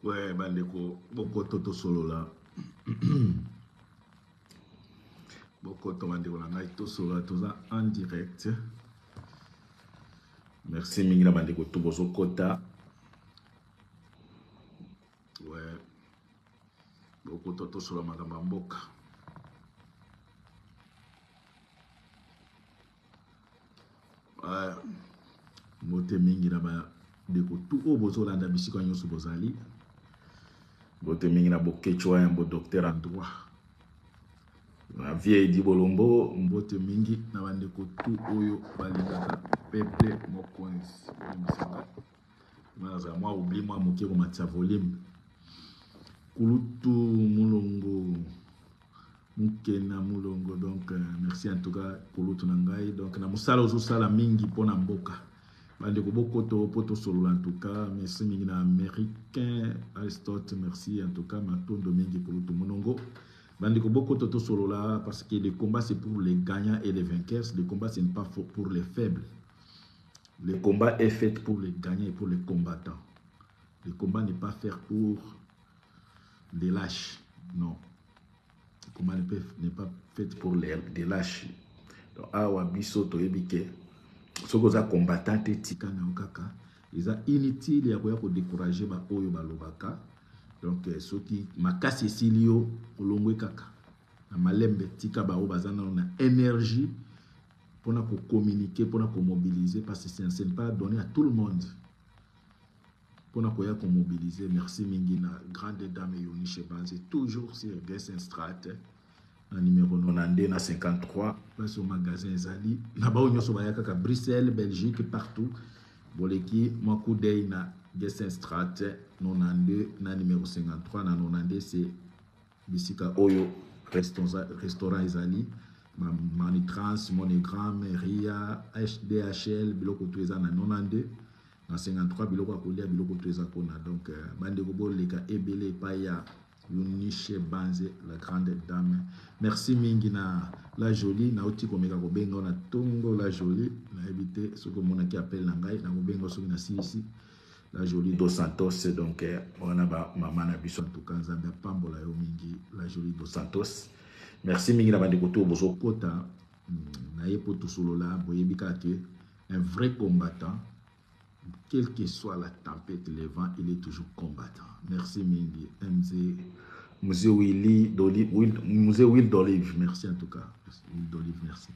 Ouais, bandeko, bokoto tosolola. Bokoto bandeko na ngai tosolola, toza en direct. Merci mingi na bandeko to bozokota. Ouais. Bokoto tosolola makambo ya mboka. Mbote mingi na bandeko tu oyo bozolanda bisika nyonso bozali. Mbote mingi na Boketshu wa Yambo, docteur en droit. Na vieille Edi Bolombo, mbote mingi na bandeko tu oyo balingaka peuple mokonzi. Bolimbisa ngai, nazala mwa oubli mwa moke komatisa volume. Kulutu Mulongo Mukena Mulongo, donc merci en tout cas kulutu na ngai. Donc na mosala ozosala mingi mpo na mboka, bandeko bokoto mpo tosolola. En tout cas merci mingi na Américain Aristote, merci en tout cas, matondo mingi kulutu Mulongo. Bandeko bokoto tosolola, parce que le combat, c'est pour les gagnants et les vainqueurs. Le combat, ce n'est pas pour les faibles. Le combat est fait pour les gagnants et pour les combattants. Le combat n'est pas fait pour des lâches, non. Le combat n'est pas fait pour des lâches. Donc awa biso toyebi ke soki oza combattant te, tika na yo kaka, eza inutile ya koya kodécourager baoyo balobaka. Donc soki makasi esili yo, olongwe kaka na malembe, tika baoyo baza nano na énergie mpona kocommuniquer, mpona komobiliser, parce que ce n'est pas donné à tout le monde mpona koya komobiliser. Merci mingi na grande dame Eunice Banze, toujours sur Gessenstraat na numéro 92 na 53, place au magasin ezali. Na bao nyonso baya kaka Bruxelles, Belgique, partout, boleki mwa coup d'œil na Gessenstraat 92 na numéro 53 na 92, c'est bisika oyo restaurant ezali, Manitrans, Monogram, Ria, HDHL, biloko to eza na 92 na 53, biloko ya kolia, biloko to eza kuna. Donc bandeko boleka ebele epai ya Eunice Banze, la grande dame. Merci mingi na La Jolie, nauti komeka kobenga na tongo. La Jolie, nayebi te soki omonaki appel na ngai, nakobenga soki nasilisi. La Jolie Dos Santos, donc wana bamama na biso. En tout cas Nzambe apambola yo mingi, La Jolie Dos Santos. Merci mingi na bandeko to bozokota na ye mpo tosolola. Boyebi kaka ke un vrai combattant, quelle que soit la tempête, le vent, il est toujours combattant. Merci mingi MZ Musée Willy d'Olive, Musée Will d'Olive, merci en tout cas. Will d'Olive, merci.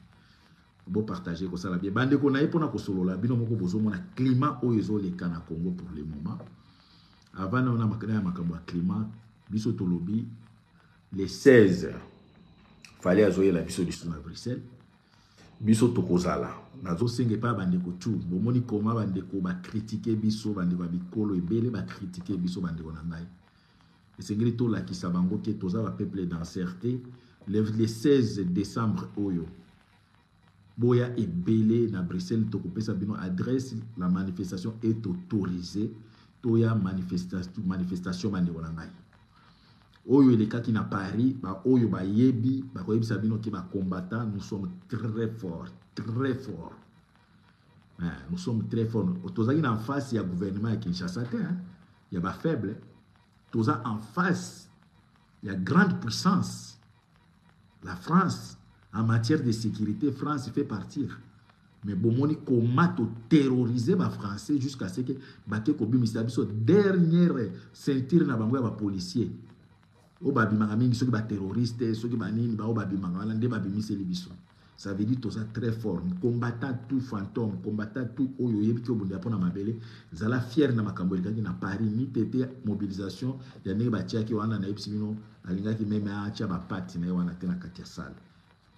Bopartager, kosala bien. Bandeko na ye mpona kosolola, bino moko bozomona climat oyo ezoleka na Congo pour le moment. Avant na ya makambo ya climat, biso tolobi le 16 Fally azoyela biso lisusu na Bruxelles. Biso tokozala, nazosenga epai ya bandeko tu. Bomoni koma bandeko bacritiquer biso, bandeko ya bikolo ebele bacritiquer biso. Bandeko na ngai, esengeli tolakisa bango ke toza bapeuple danseur te. Le 16 décembre oyo, boya ebele na Bruxelles, tokopesa bino adresse. La manifestation est autorisée, toya manifestation. Bandeko na ngai, oyo elekaki na Paris, baoyo bayebi bakoyebisa bino ke bacombattant, nous sommes très forts, très forts. Nous sommes très forts. Tozalaki na face ya gouvernement ya Kinshasa te, hein, ya bafaible. Toza en face ya grande puissance, la France. En matière de sécurité, France fait partir. Mais bomoni koma toterroriser bafrançais jusqu'à ce que bake kobimisa biso dernière ceinture na bango ya bapolicier oyo babimaka mingi soki baterroriste, soki banini, bao babimaka wana nde babimiseli biso. Ça veut dire toza très fort. Combattant tout, fantôme combattant tout oyo oyebi ti obundela mpona mabele, zala fier na makambo elekaki na Paris. Ni tete mobilisation ya ndenge batiaki wana, nayebisi bino, alingaki même atia bapati na ye wana te na kati ya salle.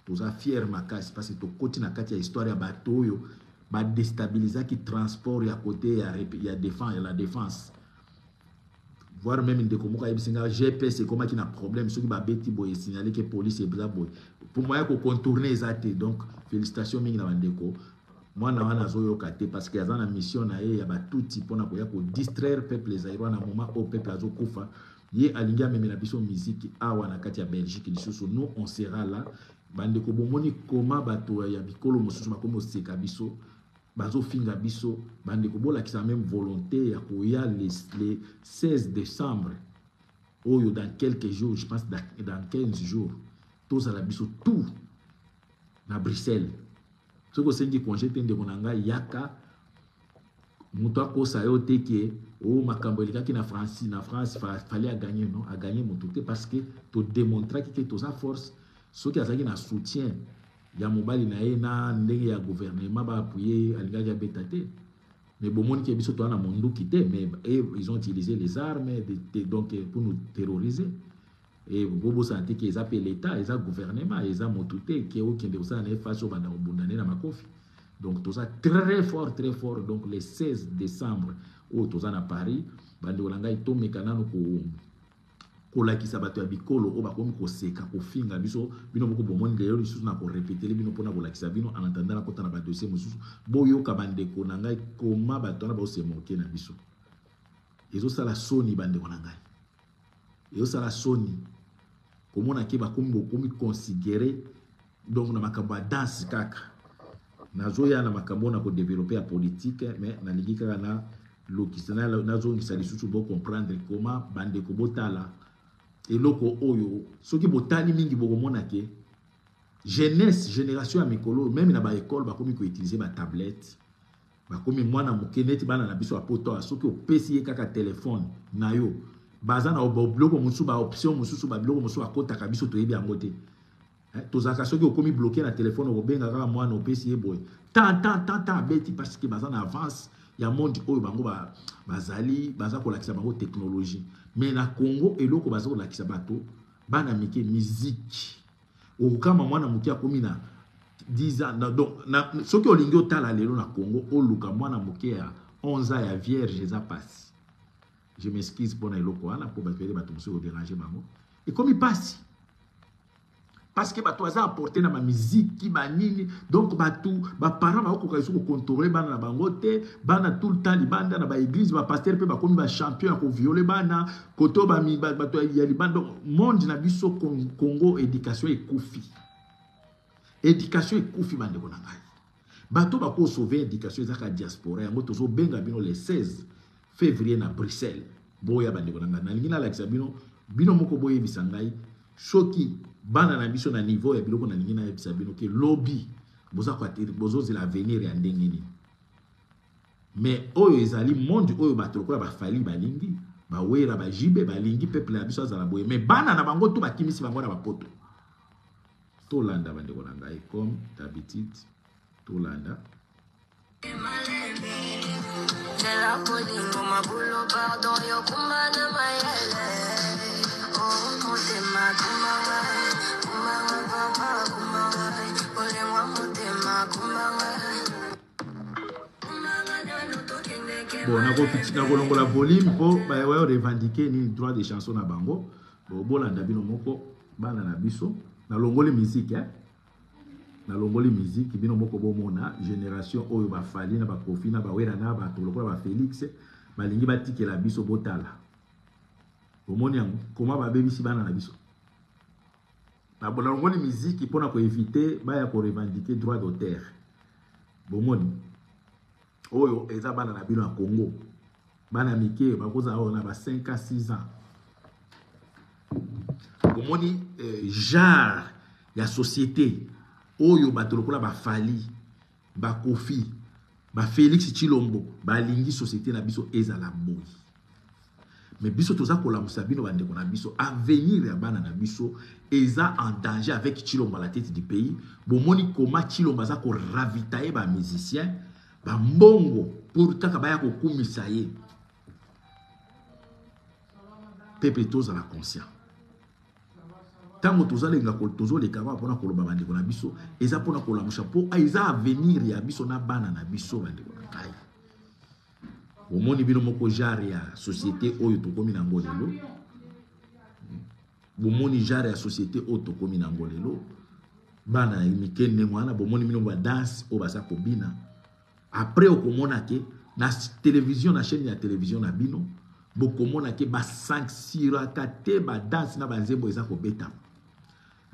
Toza fier makasi parce que tokoti na kati ya histoire ya bato oyo badestabilizaki transport ya côté ya défense, ya la Défense, voire même ndeko moko ayebisi nga GPS ekomaki na problème, soki babeti boye, esignale ke police eza boye, po moyen kocontourner eza te. Donc félicitation mingi na bandeko. Mwana wana azoyoka te parce que aza na mission na ye ya batuti mpona koya kodistraire peuple zaïrois na moment oyo peuple azokufa. Ye alingi amemela biso miziki awa na kati ya Belgique lisusu. Nous, on sera là. Bandeko, bomoni koma bato ya bikolo mosusu bakomi koseka biso. Bazofinga biso bandeko, bolakisa même volonté ya koya le 16 décembre oyo, dans quelques jours, je pense dans 15 jours, tozala biso tout na Bruxelles. Soki osengi congé te, ndeko na ngai, yaka. Moto akosa yo te ke o makambo elekaki na France, na France Fally agagner. Non, agagner moto te, parce que todémontraki ke toza force. Soki azalaki na soutien ya mobali na ye na ndenge ya gouvernement baappuyer, alingaki abeta te. Mais bomoni ke biso toza na monduki te, mais et ils ont utilisé les armes donc pour nous terroriser. E bobosana te ke eza mpe l'État, eza gouvernement, eza motu te ke okende kosala na ye face, obanda kobunda nde na makofi. Donc toza très fort, très fort. Donc le 16 décembre oyo toza na Paris, bandeko na ngai, tomeka nano kolakisa bato ya bikolo oyo bakomi koseka, kofinga biso. Bino moko bomoni lelo lisusu na korépéter bino mpona kolakisa bino. En attendant nakota na badossier mosusu, boyoka, bandeko na ngai, koma bato wana baose moquer na biso. Ezosala soni, bandeko na ngai, ezosala soni komona ke bakomi, bokomi considérer donc na makambo ya danse kaka. Nazoya na makambo na kodévelopper ya politique, mais nalingi kaka na lokisa, nazongisa lisusu bocomprendre koma. Bandeko, botala eloko oyo. Soki botali mingi, bokomona ke jeunesse, génération ya mikolo, même na baécole bakomi koutiliser batablette. Bakomi mwana moke neti bana na biso ya poto, soki opesi ye kaka telefone na yo, baza na biloko mosusu, baoption mosusu, babiloko mosusu akotaka, biso toyebi yango te. Tozalaka, soki okomi bloqué na telefone, okobenga kaka mwana, opesi ye boye, tan tan tan tan, abeti, parce que baza na avance ya monde oyo. Bango bazali, baza kolakisa bango technologie. Mais na Congo, eloko baza kolakisa bato, bana mike, miziki. Okokama mwana moke akomi na 10 ans na, donc na, soki olingi otala lelo na Congo, oluka mwana moke ya 11 ans ya vierge, eza pasi. Je m'excuse mpona eloko wana, mpo bato, bato mosusu kodéranger bango, ekomi pasi, parce que bato baza emporté na bamiziki banini. Donc bato, baparent bakokoka lisusu kocontrôler bana na bango te. Bana tout le temps libanda na baéglise, bapasteur mpe bakomi bachampion ya kovioler bana koto bato ya libanda. Donc monde na biso Congo, éducation ekufi, éducation ekufi, bandeko na ngai. Bato bakosauver éducation ezaka diaspora. Yango tozobenga bino le 16 février na Bruxelles. Boya, bandeko na ngai. Nalingi nalakisa bino, bino moko boyebisa ngai soki bana na biso na niveau ya biloko. Nalingi nayebisa bino ke lobi bozozela avenir ya ndenge nini. Mais oyo ezali monde oyo bato lokola baFally balingi, baWerra, baJB balingi peuple na biso azala boye, mais bana na bango to bakimisi bango na bapoto. Tolanda, bandeko na ngai, comme d'habitude, tolanda. Nzela bolingo mabulo, pardon, yokumba na mayele. Oh, motema kumbanga, kumbanga papa, kumbanga bolengwa, motema kumbanga. Bon, nakolongola volume mpo bayo revendiquer nini, droit de chanson na bango. Bon, bolanda bino moko, bana na biso. Nalongoli musique, eh? Nalongoli musique, bino moko bomona génération oyo baFally na baKoffi na baWerra na bato lokola baFélix balingi batikela biso. Botala, bomoni yango koma babebisi bana na biso. Nalongoli musique mpona koéviter baya korevendiquer droit d'auteur. Bomoni, oyo eza bana na bino ya Congo, bana mike bakozala oyo na ba 5 à 6 ans. Omoni genre ya société oyo bato lokola baFally, baKoffi, baFélix Tshilombo balingi société na biso ezala boye. Mais biso toza kolamusa bino, bandeko na biso. Avenir ya bana na biso eza en danger avec Tshilombo à la tête du pays. Bomoni koma Tshilombo aza koravitailler bamusicien, bambongo, pour kaka baya kokumisa ye. Peuple, tozala conscient. Ntango tozalenga, tozoleka kaka mpona koloba, bandeko na biso, eza mpona kolamusa, mpo eza avenir ya biso na bana na biso. Bandeko na ngai, bomoni bino moko genre ya société oyo tokomi nango lelo. Bomoni genre ya société oyo tokomi nango lelo, bana ya mike ndenge wana. Bomoni bino badanse oyo baza kobina. Après okomona ke na télévision, na chaîne ya télévision na bino, bokomona ke basanctionaka te badanse na banzembo eza kobetama.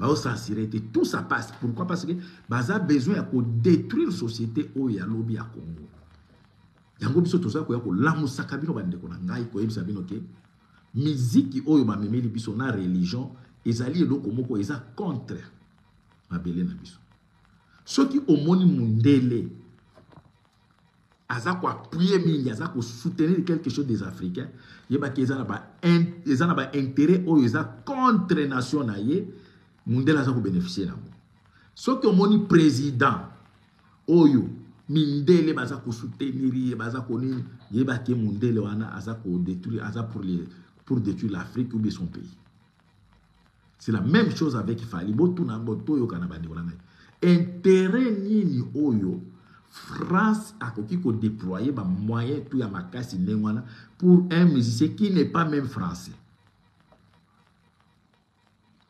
Baocensurer te, tout ça passe. Pourquoi? Parce que baza besoin ya kodétruire société oyo ya lobi ya Congo. Yango biso toza koya kolamusaka bino, bandeko na ngai, koyebisa bino ke miziki oyo bamemeli biso na religion ezali eloko moko eza contre mabele na biso. Soki omoni mundele aza koappuyer mingi, aza kosoutenir quelque chose des Africains, yebaki eza na baintérêt oyo eza contre nation na ye. Mundele aza kobénéficie nango. Soki omoni président oyo mindele baza kosoutenir ye, baza konini, yebaki mundele wana aza kodétruire, aza pour détruire l'Afrique ou bien son pays. C'est la même chose avec Fally. Botuna yango, toyoka na bandeko na ngai, intérêt nini oyo France akoki kodéployer bamoyen tout ya makasi ndenge wana pour un musicien qui n'est pas même français?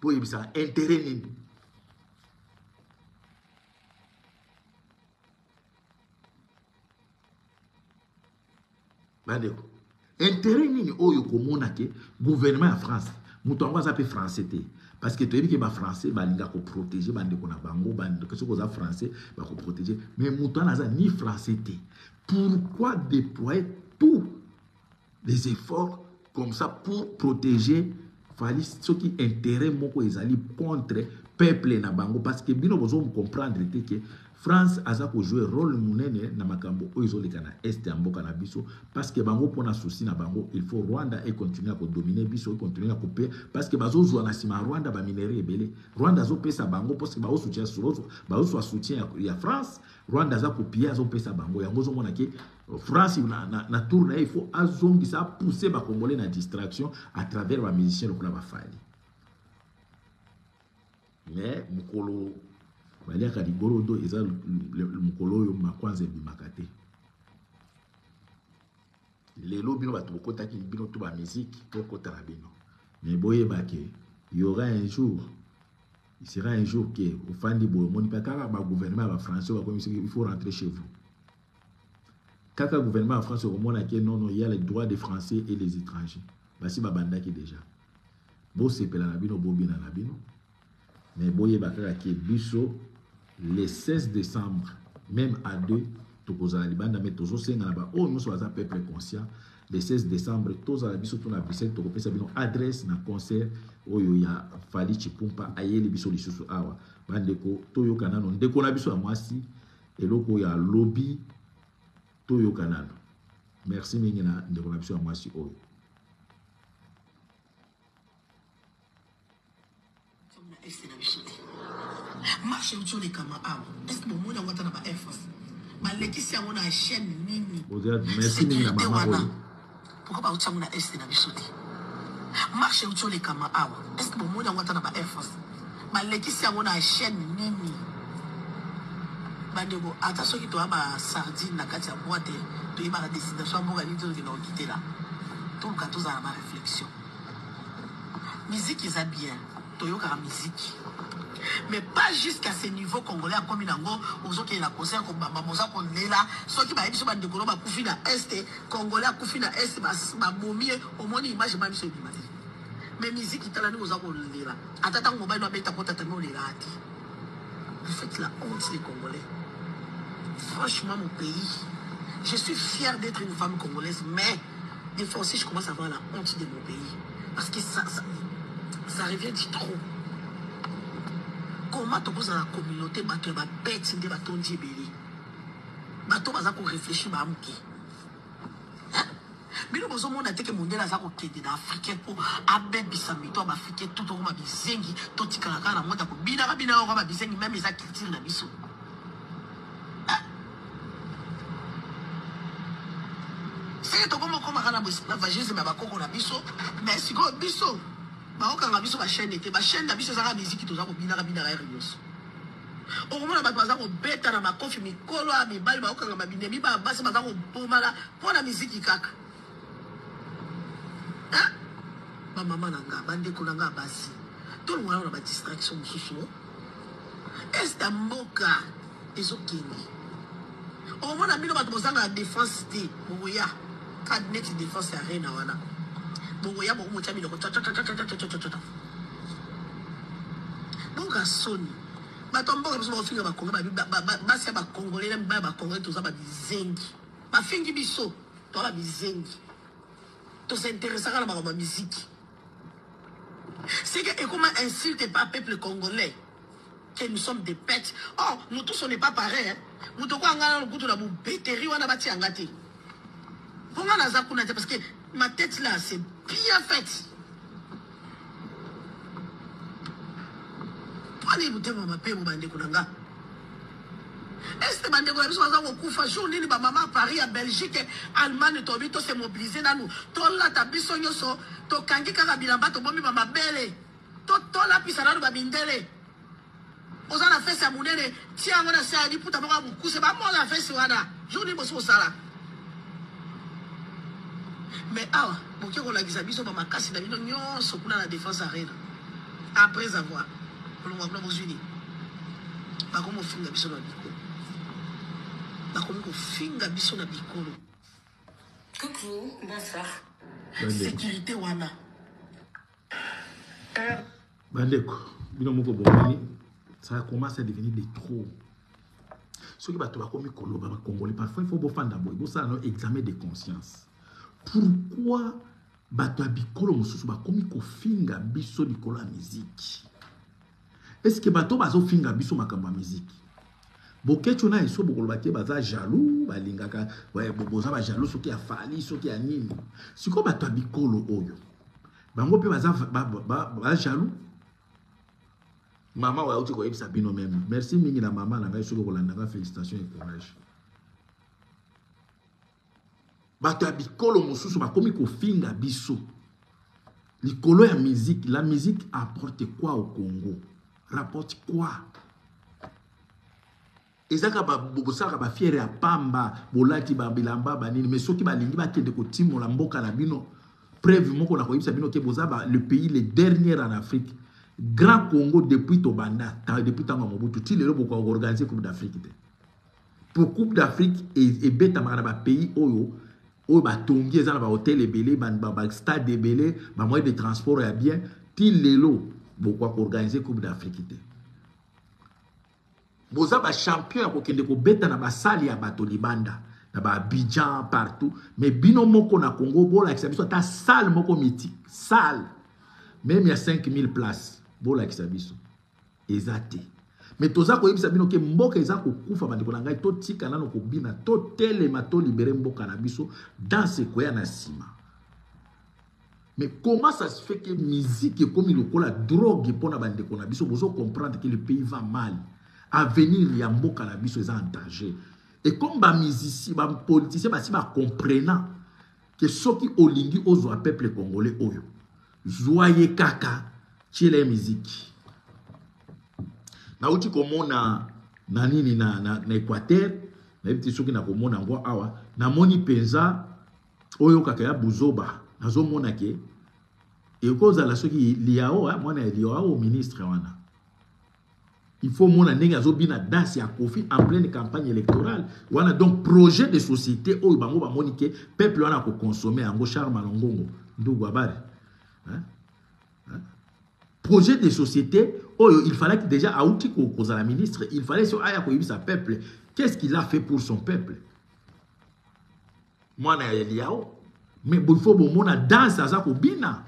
Po oyebisaka intérêt nini? Bandeko, intérêt nini oyo komona ke gouvernement ya France, moto yango aza mpe français te, parce que toyebi ke bafrançais balinga koprotéger bandeko na bango, bandeko, soki oza français bakoprotéger, mais moto wana aza ni français te, pourquoi déployer tous les efforts comme ça pour protéger Fally, soki intérêt moko ezali contre peuple na bango? Parce que bino bozocomprendre te ke France aza kojouer rôle monene na makambo oyo ezoleka na est ya mboka na biso, parce que bango, mpona souci na bango, il faut Rwanda econtinue ya kodominer biso, econtinue ya kope, parce que bazozwa na nsima ya Rwanda baminerais ebele. Rwanda azopesa bango, parce que bazozwa soutien ya France. Rwanda aza kopie, azopesa bango yango. Ozomona ke France na tour na ye, il faut azongisa, apousse bacongolais na distraction à travers bamusicien lokola baFally. Mais mokolo baliaka ligorodo eza mokolo oyo makwanza ebimaka te. Lelo bino bato bokotaki, bino to bamusique bokota na bino, mais boyeba ke y aura un jour, il sera un jour ke ofandi boye, omoni mpe kaka bagouvernement ya bafrançais bakomi, il faut rentrer chez vous. Kaka gouvernement ya France okomona ke non, non, il y a les droits des Français et les étrangers. Basi babandaki déjà. Bosepela na bino, bobina na bino, mais boyeba kaka ke biso, le 16 décembre, même à 2, tokozala libanda. Mais tozosenga na baoyo nyonso baza peuple conscient, le 16 décembre tozala biso to na Bruxelles. Tokopesa bino adresse na concert oyo ya Fally Ipupa ayeli biso lisusu awa. Bandeko, toyoka nano ndeko na biso ya mwasi, eloko oyo alobi, toyoka nano. Merci mingi na ndeko na biso ya mwasi oyo. Na est na biso te, marche euti olekama awa, est ce que bomoni yango ata na ba Air Force balekisi yango na chaîne nini? Merci mingi na mama oyo. Pourquoi bauti yango na est na biso te? Marche euti olekama awa, est ce que bomoni yango ata na ba Air Force balekisi yango na chaîne nini? Bandeko, ata soki toya basardine na kati ya boite, toyebaka destination ya mboka nini tozokenda kokitela. Toluka tozala na baréflexion. Musique eza bien, toyokaka musique, mais pas jusqu'à ce niveau. Congolais akomi nango, ozokende na concert, kobamba, boza kolela. Soki bayebi so bandeko no bakufi na est, Congolais akufi na est, babomi ye, omoni image ma biso ebima te. Mais musique, tala ndenge oza kolela. Ata ntango mobali no abeta kotata, mi olelaka te. Vous faites la honte, les Congolais. Franchement, mon pays, je suis fière d'être une femme congolaise, mais des fois aussi je commence à avoir la honte de mon pays, parce que ça revient du trop. Comment tokozala na communauté bato ya babete nde batondi ebele, bato baza koréfléchir bamoke? Bino bozomona te ke mondele aza kokende na africain mpo abebisa mito ya baafricain tout, tokoma bizengi, totikala kaka na mota kobinaka binaka kaka babizengi, même eza culture na biso. Seke tokoma okomaka na esclavagisme ya bakoko na biso. Mais sikoyo biso baokanga biso bachaîne te, bachaîne na biso ezaka miziki, toza kobinaka binaka heure nyonso. Okomona bato baza kobeta na makofi, mikolo ya mibali baokanga babinemi, baya basi baza kobomana mpo na miziki kaka. Bamama na nga, bandeko na nga basi, tolongwana na badistraction mosusu. Est mboka ezokende, okomona bino bato bozangaka défense te, bokoya ka neti défense ya rena wana, bokoya bokomotya biloko. Boyoka soni. Bato ya mboka biso bakofinga ba congolais basi ya ba congolais na mibali ya ba congolais toza ba bizengi. Bafingi biso toza ba bizengi. To s'interessaka na makambo ya miziki. C'est que ekoma insulte par peuple congolais que nous sommes des bêtes. Oh, nous tous on n'est pas pareil. Hein. Moto kwa nga na kutu na bubeteri wana batia nga te. Po nga naza kuna te parce que ma tête là c'est bien faite. Mpo nini motema mabe bo bandeko na nga? Est-ce bandeko na biso baza kokufa jour nini ba mama Paris ya Belgique Allemagne tobi to se mobiliser nanu tolata biso nyonso tokangi kaka bilamba tobombi ba mabele to tolapisa nanu ba mindele oza na fesi ya monene tia yango na se ya liputa moko ya mokuse bamona fesi wana jour nini bosi kosala mais awa boke kolakisa biso bamakasi na bino nyonso kuna na défense arena après avoir kolongwa kuna bozwi nini bakomi kofinga biso na bikolo bakomi kofinga biso na bikolo Coucou, bonsoir. Sécurité wana. Bandeko, bino moko bomoni, ça commence à devenir de trop. Soki bato bakomi koloba ba Congolais, parfois il faut bofanda boye, bosala no examen de conscience. Pourquoi bato ya bikolo mosusu bakomi kofinga biso likolo ya miziki? Est-ce que bato bazofinga biso makambo ya miziki? Boketshu na Esso bokoloba te baza jaloux, balingaka boza ba jaloux soki ya Fally soki ya nini. Sikoyo bato ya bikolo oyo bango mpe baza ba, ba, ba, ba jaloux. Mama oyo auti koyebisa bino meme. Merci mingi na mama na ngai soki okolanda nga félicitations et courage. Bato ya bikolo mosusu bakomi kofinga biso likolo ya musique. La musique apporte quoi au Congo? Rapporte quoi? Ezaka bosalaka ba fiere ya pamba, bolati ba bilamba ba nini, mais soki balingi bakende kotimola mboka na bino, preuve moko na koyebisa bino ke boza ba, le pays le dernier en Afrique. Grand Congo depuis tobanda, depuis tango ya Mobutu ti lelo bokoka koorganiser Coupe d'Afrique te. Po Coupe d'Afrique ebetamaka na ba pays oyo oyo batongi eza na ba hotel ebele, ba, ba, ba stade ebele, ba moyen de transport ya bien, ti lelo bokoka koorganiser Coupe d'Afrique te. Boza ba champion ya kokende kobeta na ba salle ya bato libanda na ba Abidjan partout, mais bino moko na Congo bolakisa biso ata salle moko mythique, salle meme ya 5000 places bolakisa biso eza te. Mais toza koyebisa bino ke mboka eza kokufa bandeko na ngai, totika nano kobina, totelema, tolibere mboka na biso, danse ekoya na nsima. Mais comment ça se fait que musique ekomi lokola drogue pona bandeko na biso? Bozo comprendre que le pays va mal. Avenir ya mboka na biso eza en danger. Et comme ba musiciens, ba politiciens basi ba comprenant que soki olingi ozwa peuple congolais oyo, zwa ye kaka tiela ye musique. Nauti komona na nini na, na, na Équateur, nayebi te soki nakomona yango awa, namoni penza oyo kaka ya buzoba nazomona ke ekozala soki liao mwana ya liao ministre wana il faut mona ndenge azobina danse ya Koffi en pleine campagne électorale wana. Donc projet de société oyo bango bamoni ke peuple wana akokonsome yango. Charles Malongongo ndugu habari, hein? Hein? Projet de société oyo il fallait déjà auti kozala ministre, il fallait so aya koyebisa peuple qu'est-ce qu'il a fait pour son peuple. Mwana ya Eliao, mais il faut bomona danse aza kobina.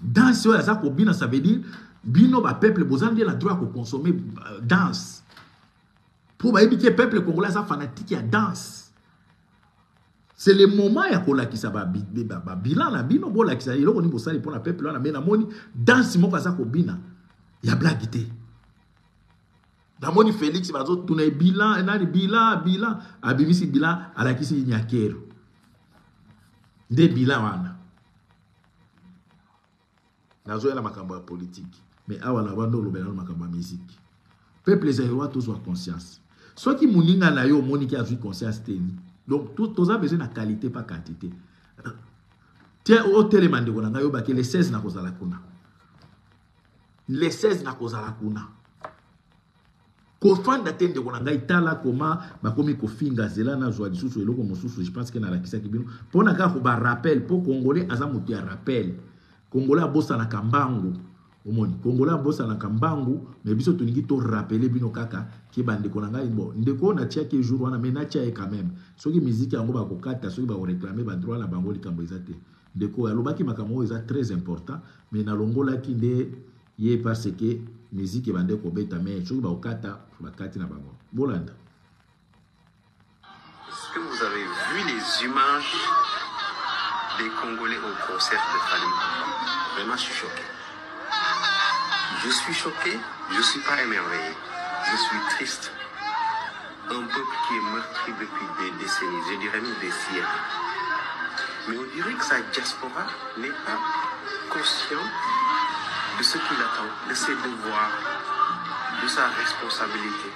Danse oyo aza kobina, ça veut dire bino ba peuple boza nde na droit ya kokonsommer danse. Po bayebi ke peuple congolais aza fanatique ya danse. C'est le moment ya kolakisa ba, ba, ba bilan na bino, bolakisa eloko nini bosali mpona peuple wana. Mais namoni danse moko aza kobina ya blague te. Namoni Felix bazotuna ye bilan nani, bilan, bilan, abimisi bilan, alakisi Nyakero nde bilan wana. Nazoya na makambo ya politique, mais awa na bando olobela na makambo ya musique. Peuple ezali tozwa conscience. Soki moninga na yo omoni ki azwi conscience te, donc toza besoin na qualité pas quantité. Tia otelema ndeko na ngai, oyebake le 16 nakozala kuna. Le 16 nakozala kuna. Kofanda te ndeko na ngai, tala koma bakomi kofinga zela nazwa lisusu eloko mosusu. Je pense que nalakisaki bino mpona kaka ba rappel, mpo congolais aza moto ya rappel. Congolais abosanaka mbangu. Omoni Congolais abosanaka mbangu, mais biso tolingi to rappeler bino kaka ke bandeko na ngai, bon ndeko oyo natiaki jour wana, mais natia ye quand même. Soki miziki yango bakokata, soki bakoreklame ba droit na bango, likambo eza te. Ndeko oyo alobaki makambo oyo eza très important, mais nalongolaki nde ye parce que miziki ebande kobeta, mais soki bakokata bakati na bango. Bolanda. Est-ce que vous avez vu les images des Congolais au concert de Fally Ipupa? Vraiment, je suis choqué. Je suis choqué, je ne suis pas émerveillé. Je suis triste. Un peuple qui est meurtri depuis des décennies, je dirais même des siècles. Mais on dirait que sa diaspora n'est pas consciente de ce qu'il attend, de ses devoirs, de sa responsabilité.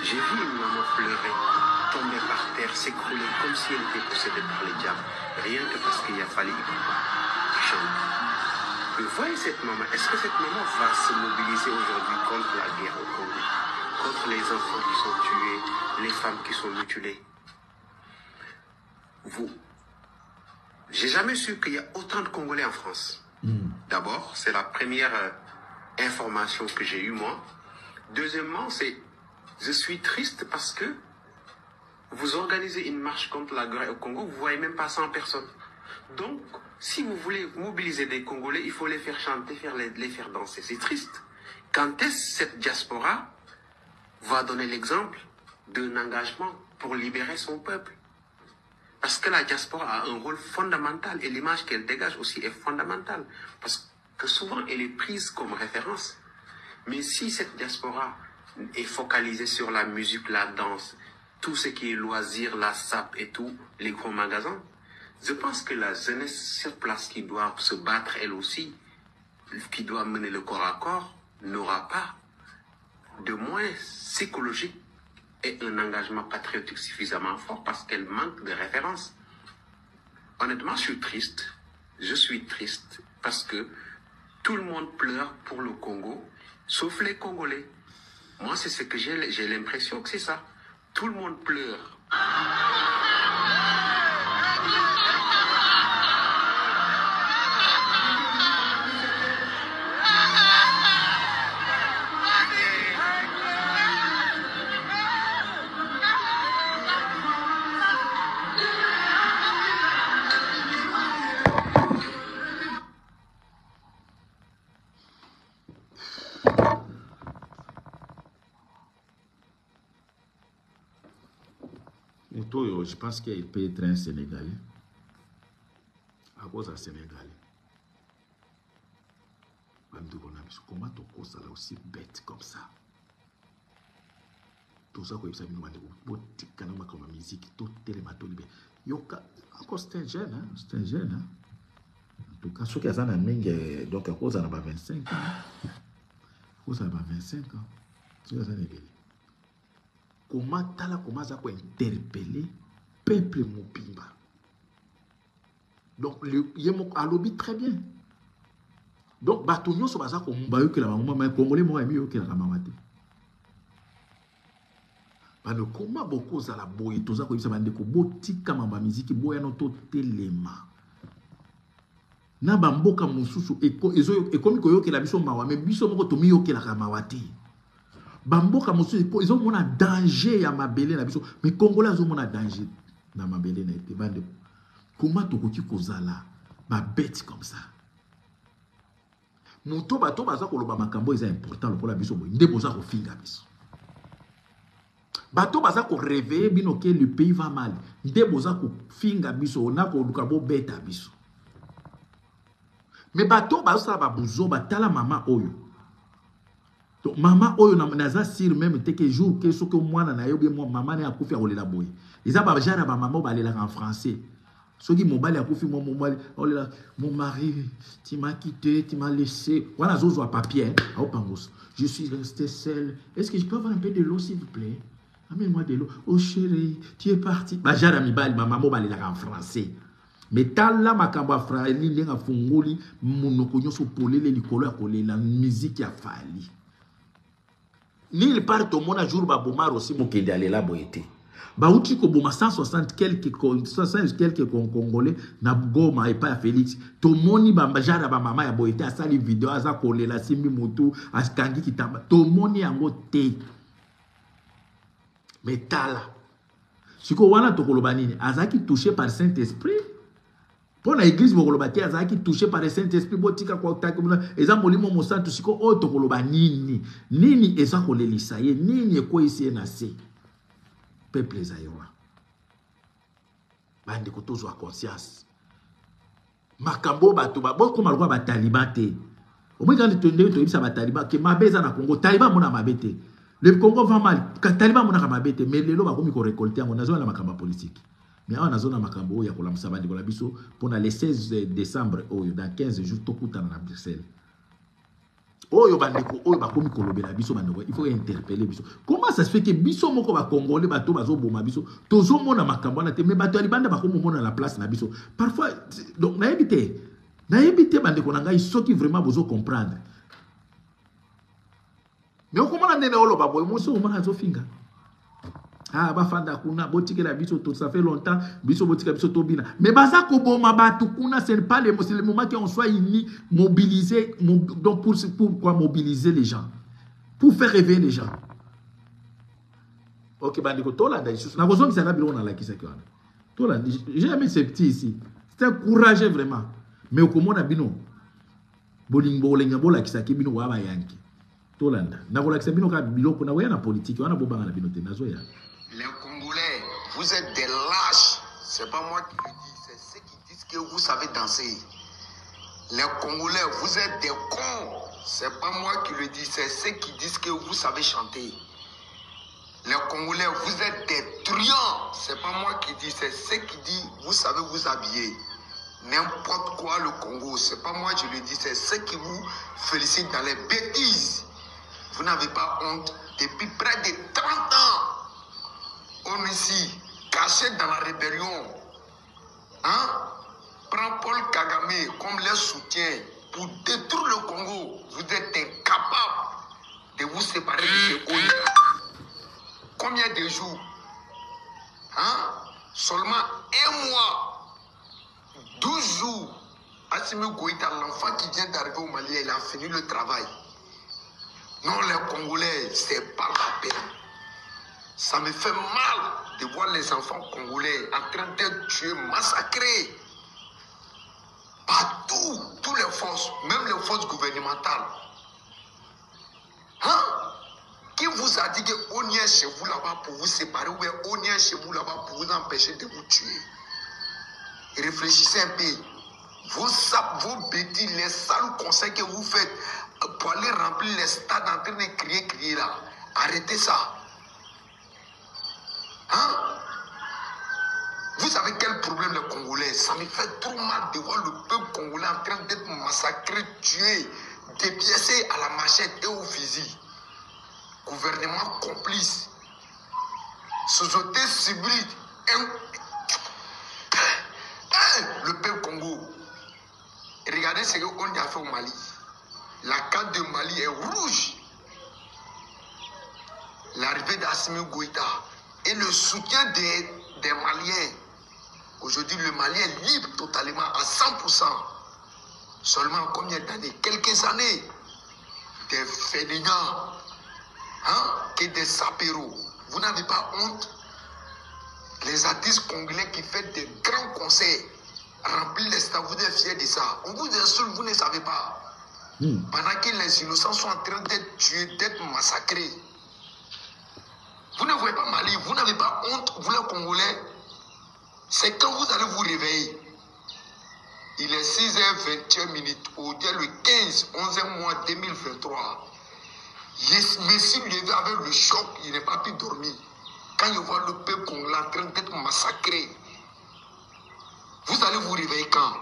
J'ai vu une maman pleurer, tomber par terre, s'écrouler comme si elle était possédée par les diables, rien que parce qu'il a fallu Ipupa qui chante. Mais voyez cette maman, est-ce que cette maman va se mobiliser aujourd'hui contre la guerre au Congo, contre les enfants qui sont tués, les femmes qui sont mutilées? Vous, j'ai jamais su qu'il y a autant de Congolais en France. D'abord, c'est la première information que j'ai eue, moi. Deuxièmement, c'est, je suis triste parce que vous organisez une marche contre la guerre au Congo, vous ne voyez même pas 100 personnes. Donc, si vous voulez mobiliser des Congolais, il faut les faire chanter, les faire danser. C'est triste. Quand est-ce cette diaspora va donner l'exemple d'un engagement pour libérer son peuple? Parce que la diaspora a un rôle fondamental et l'image qu'elle dégage aussi est fondamentale. Parce que souvent, elle est prise comme référence. Mais si cette diaspora est focalisée sur la musique, la danse, tout ce qui est loisir, la sape et tout, les grands magasins, je pense que la jeunesse sur place qui doit se battre elle aussi, qui doit mener le corps à corps, n'aura pas de moyens psychologiques et un engagement patriotique suffisamment fort parce qu'elle manque de références. Honnêtement, je suis triste. Je suis triste parce que tout le monde pleure pour le Congo, sauf les Congolais. Moi, c'est ce que j'ai l'impression que c'est ça. Tout le monde pleure. Moto oyo, je pense qu'il peut être un Sénégalais. À cause d'un Sénégalais. Bandeko na biso, comment tokosala aussi bête comme ça? Toza koyebisa bino bandeko, botika na makambo ya musique, totelema tolibe. Yoka, encore c'est un jeune, hein? C'est un jeune, hein? En tout cas, soki aza na mingi, donc akozala na ba 25 ans. Akozala ba 25 ans. Soki aza na ebele. Comment tala comment aza ko interpeller peuple mobimba. Donc le ye moko alobi très bien. Donc bato nyonso baza ko bayokela bango mama congolais moko ayemi yokelaka mawa te. Bano koma bokozala boye toza koyebisa bandeko botika mamba miziki boyano totelema. Na bamboka mosusu ekomi koyokela biso mawa, mais biso moko tomiyokelaka mawa te. Bamboka mosusu ezomona danger ya mabele na biso, mais Congolais azomona danger na mabele na ye te. Bandeko, comment tokoki kozala ba bête comme ça? Moto bato baza koloba makambo eza important lokola biso boye nde boza kofinga biso. Bato baza ko réveiller bino ke le pays va mal nde boza kofinga biso, na koluka bobeta biso. Mais bato bazosala ba buzoba, tala mama oyo. Donc mama oyo naza sûr même te que jour ke soki mwana na yo bien mama na ye akufi akolela boye. Eza ba genre ya ba mama oyo balelaka en français. Soki mobali akufi, mwa mobali akolela, mon mari, tu m'as quitté, tu m'as laissé. Wana azozwa papier, hein, aopangusa. Je suis resté seul. Est-ce que je peux avoir un peu de l'eau s'il vous plaît? Amène-moi de l'eau. Oh chérie, tu es parti. Ba genre ya mibali, ba mama oyo balelaka en français. Mais tala makambo ya Fally ndenge afungoli monoko nyonso polele likolo ya kolela musique ya Fally. Nulle part tomona jour baboma Rossy Mukendi alela boye te. Bauti koboma 160 quelques 160 quelques Congolais na Goma epai ya Felix. Tomoni ba genre ya ba mama ya boye te, asali video aza kolela, asimbi mutu, akangi kitamba. Tomoni yango te. Mais tala. Sikoyo wana tokoloba nini? Azalaki touché par Saint-Esprit? Mpo na eglise bokoloba te azalaki touché par le Saint-Esprit, botika kotaki eza molimo mosantu. Sikoyo oyo tokoloba nini? Nini eza kolelisa ye? Nini ekweyisi ye na se? Peuple zaïrois, bandeko, tozwa conscience. Makambo bato bokoma lokola bataliban te. Omoi kaka ndenge toyebisa bataliban ke mabe eza na Congo. Taliban amona mabe te. Le Congo va mal, taliban amonaka mabe te, mais lelo bakomi korécolter yango. Nazoya na makambo ya politike, mais awa nazona makambo oyo ya kolamusa bandeko na biso mpona le 16 décembre oyo, dans 15 jours, tokutana na Bruxelles. Oyo bandeko oyo bakomi kolobela biso, bandeko, il faut interpeller biso. Comment ça se fait que biso moko bacongolais, bato bazoboma biso, tozomona makambo wana te, mais bato ya libanda bakomomona na place na biso parfois? Donc nayebi te, nayebi te, bandeko na ngai, soki vraiment bozo comprendre. Mais okomona ndenge oloba boye, mosi omona azofinga: ah, bafanda kuna, botikela biso to, ça fait longtemps biso, botika biso tobina. Mais baza koboma bato kuna. Ce n'est pas le, c'est le moment qu'on soit unis, mobilisé. Donc pour quoi mobiliser les gens? Pour faire rêver les gens. Ok, bandeko, tolanda lisusu. Nakozongisa na biloko nalakisaki wana. Tolanda. J'ai jamais ce petit ici, c'est un courageux vraiment. Mais okomona bino bolingo bolenga bolakisaki bino boya bayanki. Tolanda, nakolakisa bino kaka biloko. Nakoya na politike wana, bobanga na bino te, nazoya. Les Congolais, vous êtes des lâches. C'est pas moi qui le dis, c'est ceux qui disent que vous savez danser. Les Congolais, vous êtes des cons. C'est pas moi qui le dis, c'est ceux qui disent que vous savez chanter. Les Congolais, vous êtes des truands. C'est pas moi qui dis, c'est ceux qui disent vous savez vous habiller. N'importe quoi le Congo, c'est pas moi qui le dis, c'est ceux qui vous félicitent dans les bêtises. Vous n'avez pas honte. Depuis près de 30 ans, on est ici, caché dans la rébellion. Hein? Prends Paul Kagame comme leur soutien pour détruire le Congo. Vous êtes incapable de vous séparer de ce ONU. Combien de jours? Hein? Seulement un mois, 12 jours. Assimi Goïta, l'enfant qui vient d'arriver au Mali, il a fini le travail. Non, les Congolais, c'est pas la peine. Ça me fait mal de voir les enfants congolais en train d'être tués, massacrés. Partout, toutes les forces, même les forces gouvernementales. Hein? Qui vous a dit qu'on est chez vous là-bas pour vous séparer ou bien on est chez vous là-bas pour vous empêcher de vous tuer? Réfléchissez un peu. Vos sapes, vos bêtises, les sales conseils que vous faites pour aller remplir les stades en train de crier, crier là. Arrêtez ça. Hein? Vous savez quel problème les Congolais? Ça me fait trop mal de voir le peuple congolais en train d'être massacré, tué, dépiécé à la machette et au fusil. Gouvernement complice. Société civile. Le peuple Congo. Regardez ce qu'on a fait au Mali. La carte de Mali est rouge. L'arrivée d'Assimi Goïta et le soutien des Maliens. Aujourd'hui, le Mali est libre totalement à 100%. Seulement combien d'années? Quelques années. Des fainéants, hein, que des sapéros. Vous n'avez pas honte? Les artistes congolais qui font des grands concerts, remplis les stades, vous êtes fiers de ça. On vous insulte, vous ne savez pas. Pendant que les innocents sont en train d'être tués, d'être massacrés. Vous ne voyez pas Mali, vous n'avez pas honte, vous les Congolais. C'est quand vous allez vous réveiller. Il est 6h21, au le 15, 11 mois 2023. Je me suis levé avec le choc, il n'est pas pu dormir. Quand je vois le peuple congolais en train d'être massacré, vous allez vous réveiller quand?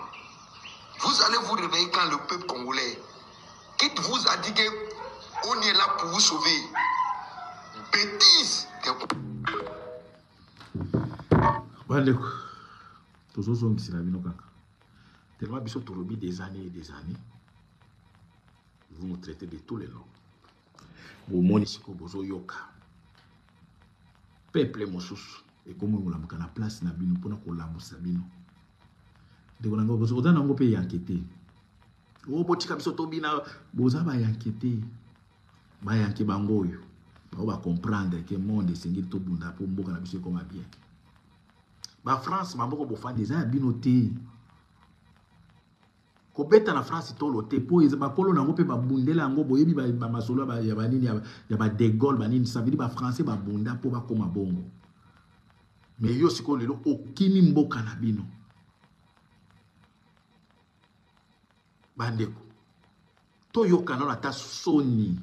Vous allez vous réveiller quand, le peuple congolais? Qui vous a dit qu'on est là pour vous sauver? Bêtise! Bandeko, tozozongisela bino kaka tellement biso tolobi des années et des années, vous nous traitez de tous les noms. Bomoni sikoyo, bozoyoka peuple mosusu. Ekomi kolamuka na place na bino mpona kolamusa bino. Ndeko na ngai, oza nango mpe yanke te. O botika biso tobina, boza bayanke te. Bayanke bango oyo bao ba comprendre que monde esengeli tobunda mpo mboka na biso ekoma bien. Ba France bamboka bofandi eza ya bino te. Kobeta na France tolo te po eza bakolo nango pe babundela yango boyebi ba, ba masolo ya banini ya, ya ba de Gaulle banini ça veut dire ba français babunda po bakoma bongo. Mais yo sikoyo lelo okimi mboka na bino. Bandeko toyoka nano ata soni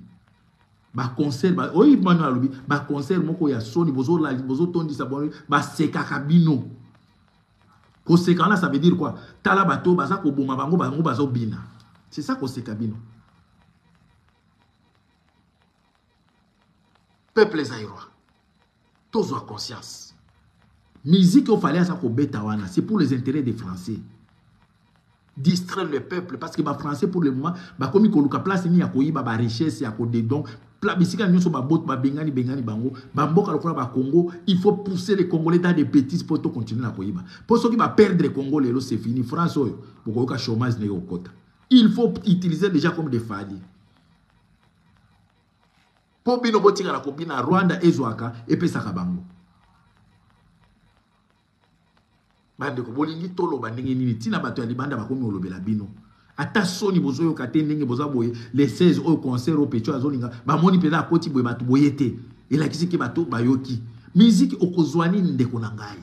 ba concert ba oyi mano alobi ba concert moko ya soni bozotondisa bozo basekaka bino. Koseka wana ça veut dire quoi? Tala bato baza koboma bango bango bazobina. C'est ça koseka bino. Peuple zaïrois, tozwa conscience. Musique oyo fallait aza kobeta wana, c'est pour les intérêts des Français. Distraire le peuple parce que ba Français pour le moment bakomi koluka place nini ya koyiba ba richesse ya kodedon bisika nyonso baboto babengani bengani bango bamboka lokola ba Congo. Il faut pousser les Congolais dans des bêtises pour to continuer na koyiba. Po soki ba perdre Congo lelo c'est fini. France oyo bokoyoka chômage ndenge kokota. Il faut utiliser déjà comme des fadis. Po bino botikala kobina Rwanda ezwaka epesaka bango. Bandeko bolingi toloba ndenge nini tina bato ya libanda bakomi kolobela bino. Ata soni bozoyoka te ndenge boza boye les 16 oyo concert oyo Pecho azolinga bamoni mpenza akoti boye bato boye te. Elakisi ke bato bayoki. Musique okozwa nini ndeko na ngai?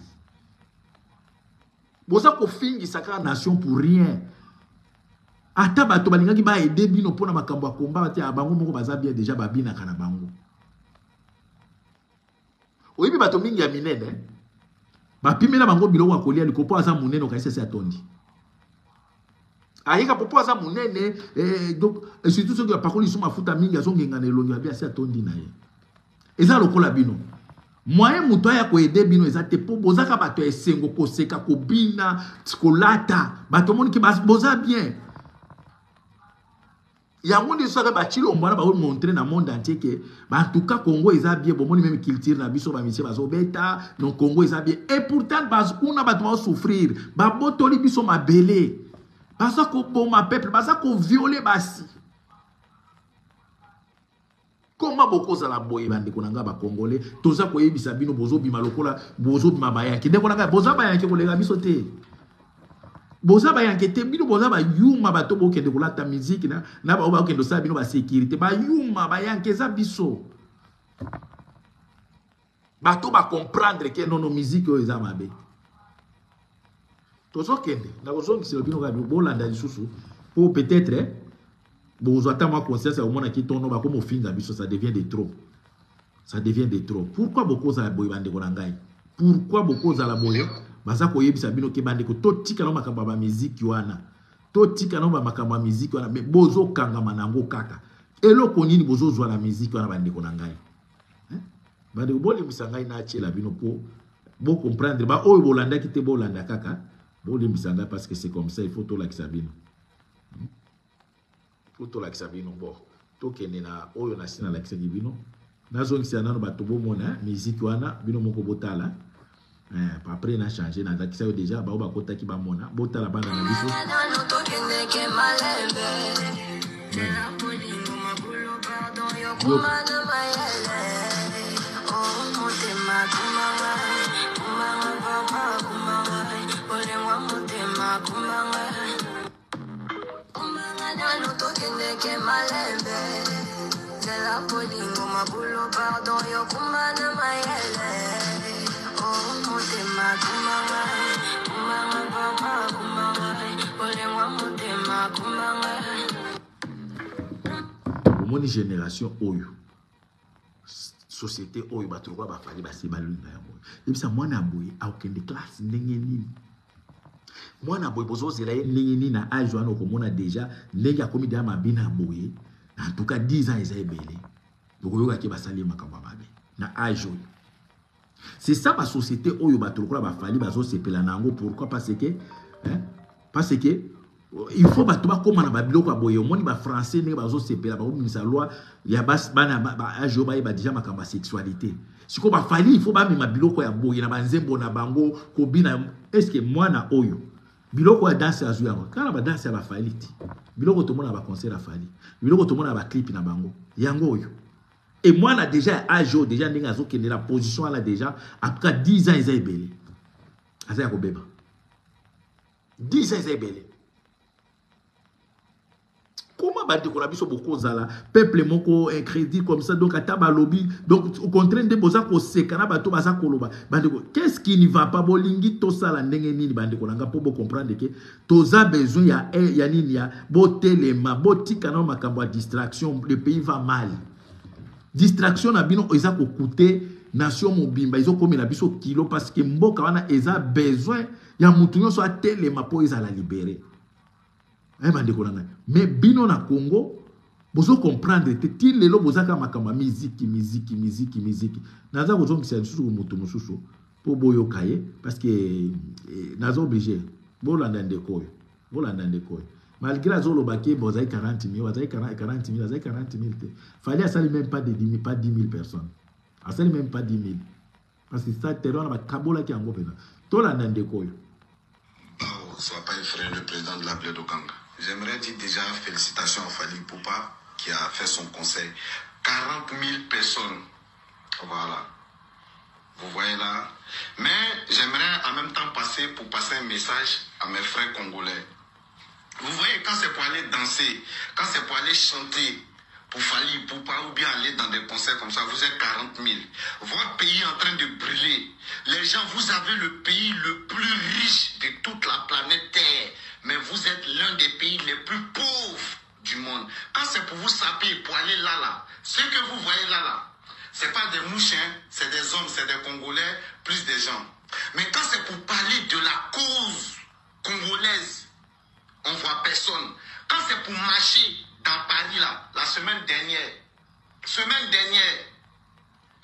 Boza kofingisa kaka nation pour rien. Ata bato balingaki ba aider bino mpona makambo ya combat te, bango moko baza bien déjà babinaka na bango. Oyebi bato mingi ya minene bapimela bango biloko ya kolia likopo aza monene okanisi esi atondi. Ayeka popo aza monene donc et surtout soki apakoli lisusu mafuta mingi azongenga na elongi babi asi atondi na ye. Eza lokola bino. Moyen moto aya koyede bino eza te po bozaka bato ya esengo koseka kobina kolata bato omoniki boza bien. Yango nde soki ba Tshilombo wana bao montrer na monde entier que ba en tout cas Congo eza bien, bomoni même culture na biso ba musiciens bazo beta, donc Congo eza bien. Et pourtant bas kuna bato bao souffrir, ba botoli biso mabele. Baza ko boma peuple, baza ko violer basi. Comment bokozala boye bandeko na nga ba Congolais, toza koyebisa bino bozobima lokola bozobima bayanke. Ndeko na nga boza bayanke kolenga biso te. Boza bayanke te, bino boza bayuma bato bokende kolata musique na na ba bakende kosala bino ba sécurité, bayuma bayanke eza biso. Bato ba comprendre que non non musique oyo eza mabe. Tozokende na kozongisela bino kaka bolanda lisusu po peut-être bozwa ata mwa conscience ya komona kitono bakomofinga biso, ça devient de trop. Ça devient de trop. Pourquoi bokozala boye bandeko na ngai? Pourquoi bokozala boye? Baza koyebisa bino ke bandeko totika na makambo ya ba musique wana. Totika na ba makambo ya musique wana mais bozokangama nango kaka. Eloko nini bozozwa na musique wana bandeko na ngai? Hein? Bandeko bolimbisa ngai na tiela bino po bo comprendre ba oyo bolandaki te bolanda kaka bolimbisa ngai parce que c'est comme ça il faut tolakisa bino. Faut tolakisa bino bon tokende na oyo na sina lakisaki bino. Nazongisa nano bato bomona musique wana bino moko botala. Après na changer na lakisa yo déjà bao bakotaki bamona botala bana na biso. Omoni génération oyo société oyo bato lokola bafali basi balinga yango. Yebisa mwana boye akokende classe ndenge nini? Mwana boye bozozela ye ndenge nini na âge wana okomona déjà ndenge akomi deja mabina boye. En tout cas 10 ans eza ebele. Bokoyoka ke basali makambo ya mabe na âge oyo. C'est ça ba société oyo bato lokola bafali bazosepela na yango. Pourquoi? Parce que, hein? Parce que il faut bato bakóma na babiloko ya boye. Omoni ba français ndenge bazosepela bakobimisa loi ya bana ba âge oyo bayeba déjà makambo ya sexualité. Sikoyo bafali, il faut bamema biloko ya boye na banzembo na bango kobina. Est-ce mwana oyo biloko ya danse azwi yango kaka na badanse ya bafali te? Biloko tomona na baconcert ya Fally, biloko tomona na baclip na bango, yango oyo. E mwana déjà ya age oyo, déjà ndenge azokende na position wana déjà, en tout cas 10 ans eza ebele, aza ya kobeba. 10 ans eza ebele. Comment bandeko na biso bokozala peuple moko incrédit comme ça? Donc ata balobi, donc au contraire nde boza koseka na bato baza koloba. Bandeko, qu'est-ce qui ne va pas? Bolingi tosala ndenge nini, bandeko na nga, mpo bocomprendre ke toza besoin ya nini? Ya botelema, botika nao makambo ya distraction. Le pays va mal. Distraction na bino eza kokute nation mobimba, ezokomela biso kilo, parce que mboka wana eza besoin ya mutu nyonso atelema mpo ezala libéré. Bandeko na ngai, mais bino na Congo bozo comprendre te. Ti lelo bozaka makambo ya miziki, miziki, miziki, miziki. Naza kozongisa lisusu moto mosusu mpo boyoka ye, parce que naza obligé bolanda ndeko oyo, bolanda ndeko oyo. Malgré azoloba ke bozali 40 000, bazali 40 000, azali 40 000 te. Fally asali même pas de 10 000, pas 10 000 personnes, asali même pas 10 000, parce que ça terrain wana bakabolaki yango mpenza. Tolanda ndeko oyo. Soit pas frère le président de la Bled Okanga. J'aimerais dire déjà félicitations à Fally Ipupa qui a fait son concert. 40 000 personnes. Voilà. Vous voyez là. Mais j'aimerais en même temps passer pour passer un message à mes frères congolais. Vous voyez, quand c'est pour aller danser, quand c'est pour aller chanter, pour Fally Ipupa ou bien aller dans des concerts comme ça, vous êtes 40 000. Votre pays est en train de brûler. Les gens, vous avez le pays le plus riche de toute la planète Terre, mais vous êtes l'un des pays les plus pauvres du monde. Quand c'est pour vous saper, pour aller là, là, ce que vous voyez là, là, c'est pas des mouches, hein, c'est des hommes, c'est des Congolais, plus des gens. Mais quand c'est pour parler de la cause congolaise, on voit personne. Quand c'est pour marcher dans Paris, là, la semaine dernière,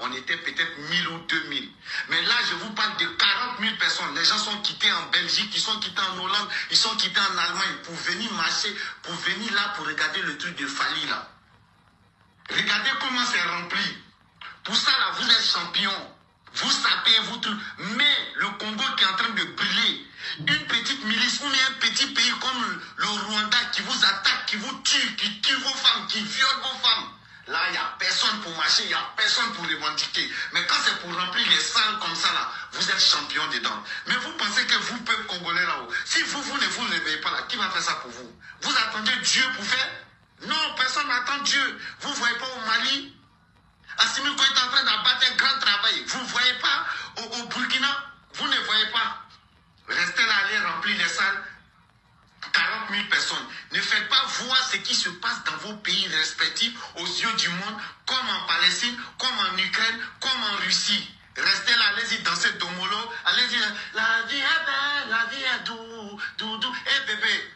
on était peut-être 1000 ou 2000. Mais là, je vous parle de 40 000 personnes. Les gens sont quittés en Belgique, ils sont quittés en Hollande, ils sont quittés en Allemagne pour venir marcher, pour venir là, pour regarder le truc de Fally, là. Regardez comment c'est rempli. Pour ça, là, vous êtes champion. Vous sapez, vous tout. Mais le Congo qui est en train de brûler, une petite milice ou bien un petit pays comme le Rwanda qui vous attaque, qui vous tue, qui tue vos femmes, qui viole vos femmes. Là, il n'y a personne pour marcher, il n'y a personne pour revendiquer. Mais quand c'est pour remplir les salles comme ça, là, vous êtes champion dedans. Mais vous pensez que vous, peuple congolais là-haut, si vous, vous ne vous réveillez pas là, qui va faire ça pour vous? Vous attendez Dieu pour faire? Non, personne n'attend Dieu. Vous ne voyez pas au Mali? Assimi Goïta est en train d'abattre un grand travail. Vous ne voyez pas au Burkina? Vous ne voyez pas. Restez là, allez remplir les salles. 40 000 personnes. Ne faites pas voir ce qui se passe dans vos pays respectifs aux yeux du monde, comme en Palestine, comme en Ukraine, comme en Russie. Restez là, allez-y danser Domolo, allez-y, la vie est belle, la vie est doux, doux, doux. Eh bébé,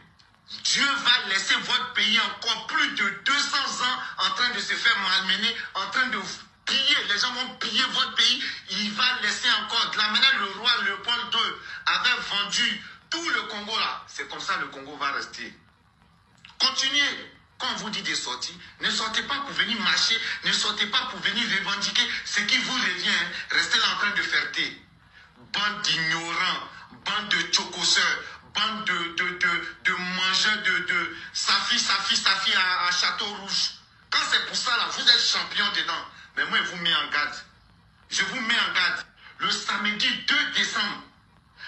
Dieu va laisser votre pays encore plus de 200 ans en train de se faire malmener, en train de piller. Les gens vont piller votre pays. Il va laisser encore. De la manière le roi Léopold II avait vendu tout le Congo là. C'est comme ça le Congo va rester. Continuez. Quand on vous dit de sortir, ne sortez pas pour venir marcher, ne sortez pas pour venir revendiquer ce qui vous revient. Restez là en train de faire thé. Bande d'ignorants, bande de chocosseurs, bande de mangeurs de Safi, Safi, Safi à Château Rouge. Quand c'est pour ça, là, vous êtes champion dedans. Mais moi, je vous mets en garde. Je vous mets en garde. Le samedi 2 décembre,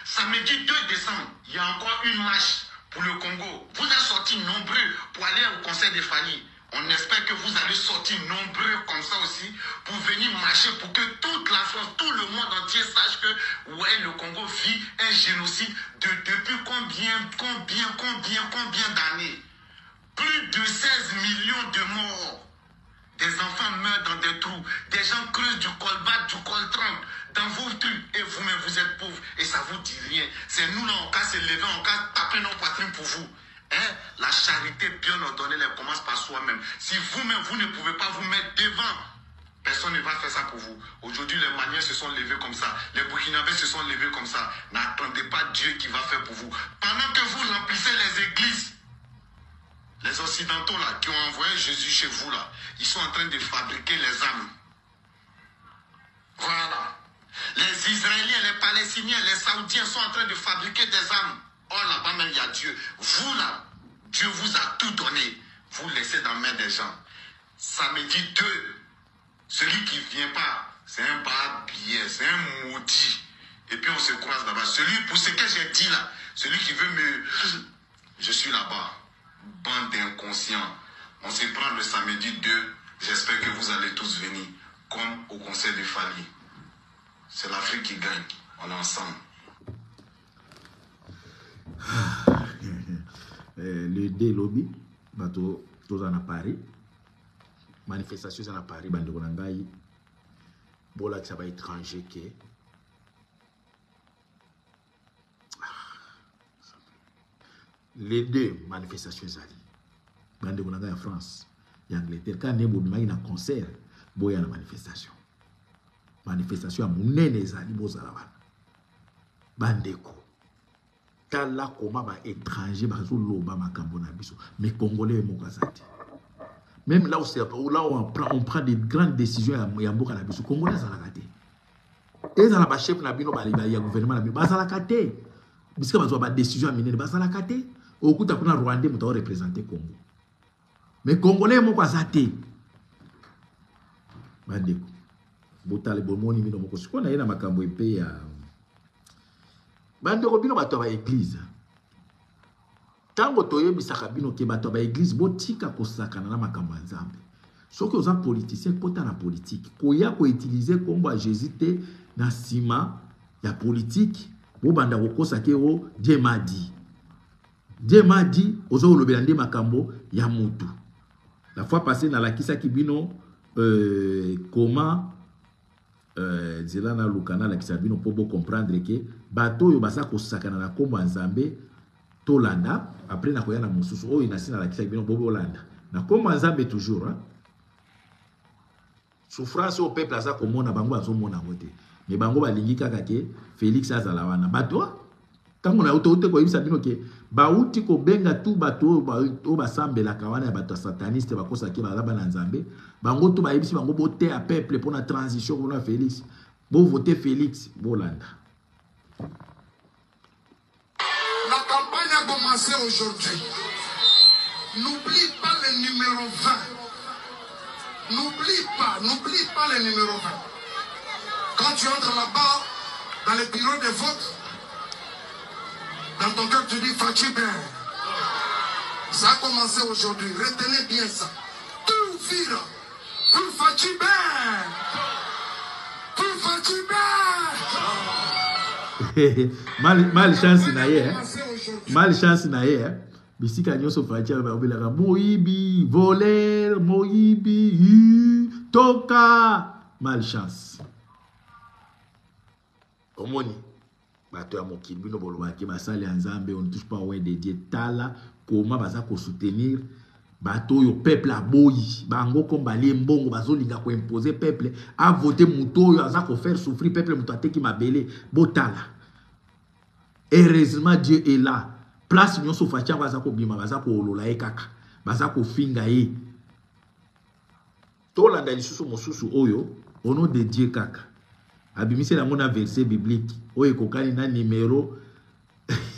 samedi 2 décembre, il y a encore une marche pour le Congo. Vous êtes sortis nombreux pour aller au conseil des familles. On espère que vous allez sortir nombreux comme ça aussi pour venir marcher, pour que toute la France, tout le monde entier sache que ouais, le Congo vit un génocide de depuis combien d'années. Plus de 16 millions de morts. Des enfants meurent dans des trous. Des gens creusent du colbat, du coltran dans vos trucs. Et vous-même, vous êtes pauvres et ça vous dit rien. C'est nous là, on casse se lever, on casse taper nos poitrines pour vous. Hein? La charité bien ordonnée, elle commence par soi-même. Si vous-même, vous ne pouvez pas vous mettre devant, personne ne va faire ça pour vous. Aujourd'hui, les Maliens se sont levés comme ça. Les Burkinabés se sont levés comme ça. N'attendez pas Dieu qui va faire pour vous. Pendant que vous remplissez les églises, les Occidentaux là, qui ont envoyé Jésus chez vous là, ils sont en train de fabriquer les âmes. Voilà. Les Israéliens, les Palestiniens, les Saoudiens sont en train de fabriquer des armes. Or, là-bas même, il y a Dieu. Vous, là, Dieu vous a tout donné. Vous laissez dans la main des gens. Samedi 2, celui qui ne vient pas, c'est un bas billet, c'est un maudit. Et puis on se croise là-bas. Celui, pour ce que j'ai dit là, celui qui veut me... Je suis là-bas. Bande d'inconscients. On se prend le samedi 2. J'espère que vous allez tous venir, comme au conseil de Fali. C'est l'Afrique qui gagne. On est ensemble. Le D lobby, bato toza na Paris. Manifestation eza na Paris, bandeko na ngai. Bolakisa ba étranger ke les deux manifestations ezali. Bandeko na ngai ya France, ya Angleterre, quand ne bobimaki na concert, boya na manifestation. Manifestation ya monene ezali, bozala wana. Bandeko, tala koma ba étranger bazoloba makambo na biso, mais congolais moko aza te. Même là où c'est, là où on prend des grandes décisions ya mboka na biso, congolais azalaka te. Ezala ba chef na bino ba ya gouvernement na bino, bazalaka te. Bisika bazwa ba décision ya minene, bazalaka te. Okuta kuna Rwandais moto a représenter Congo. Mais congolais moko aza te. Bandeko, botale bomoni bino moko. Sikoyo na ye na makambo epe ya bandeko bino bato ya ba église. Tango toyebisaka bino ke bato ya ba église botika kosakana na makambo ya Nzambe. Soki oza politicien, kota na politique. Koya ko utiliser kombo ya Jésus te na nsima ya politique, bobanda kokosa ke o Dieu m'a dit. Dieu m'a dit, oza kolobela nde makambo ya mutu. La fois passée nalakisaki bino comment nzela naluka nalakisa bino mpo bo comprendre ke bato oyo baza kosakana na kombo ya Nzambe tolanda. Après nakoya na mosusu oyo nasi nalakisaki bino bo bolanda na kombo ya Nzambe toujours, hein? Souffrance oyo peuple aza komona, bango bazomona yango te, mais bango balingi kaka ke Félix azala wana. Bato ntango na yo te koyebisa bino ke bauti kobenga tu bato oyo basambelaka wana ya bato ya sataniste, bakosaki baza bana Nzambe, bango tu bayebisi bango boteya peuple mpona transition, mpona Félix, bovote Félix, bolanda. La campagne a commencé aujourd'hui. N'oublie pas le numéro 20. N'oublie pas, n'oublie pas le numéro 20. Quand tu entres là-bas, dans le bureau de vote, dans ton cœur, tu dis Fatshi bien. Ça a commencé aujourd'hui. Retenez bien ça. Tout vire pour Fatshi bien. Pour Fatshi bien. Malchance na ye, hein? Malchance na ye, hein? Bisika nyonso Fatshi babelaka moyibi, voleur, moyibi, toka, malchance. Omoni bato ya mokili bino bolobaki basali ya Nzambe, on ne touche pas au de Dieu. Tala koma baza ko soutenir bato oyo peuple aboyi bango, comme balie mbongo bazolinga ko imposer peuple a voter moto oyo aza ko faire souffrir peuple, moto ateki mabele. Botala, heureusement Dieu est là. Place nyonso Fatshi baza kobima, baza koolola ye kaka, baza kofinga ye. Tolanda lisusu mosusu oyo au nom de Dieu kaka abimiseli yango na verset biblique oyo ekokani na numéro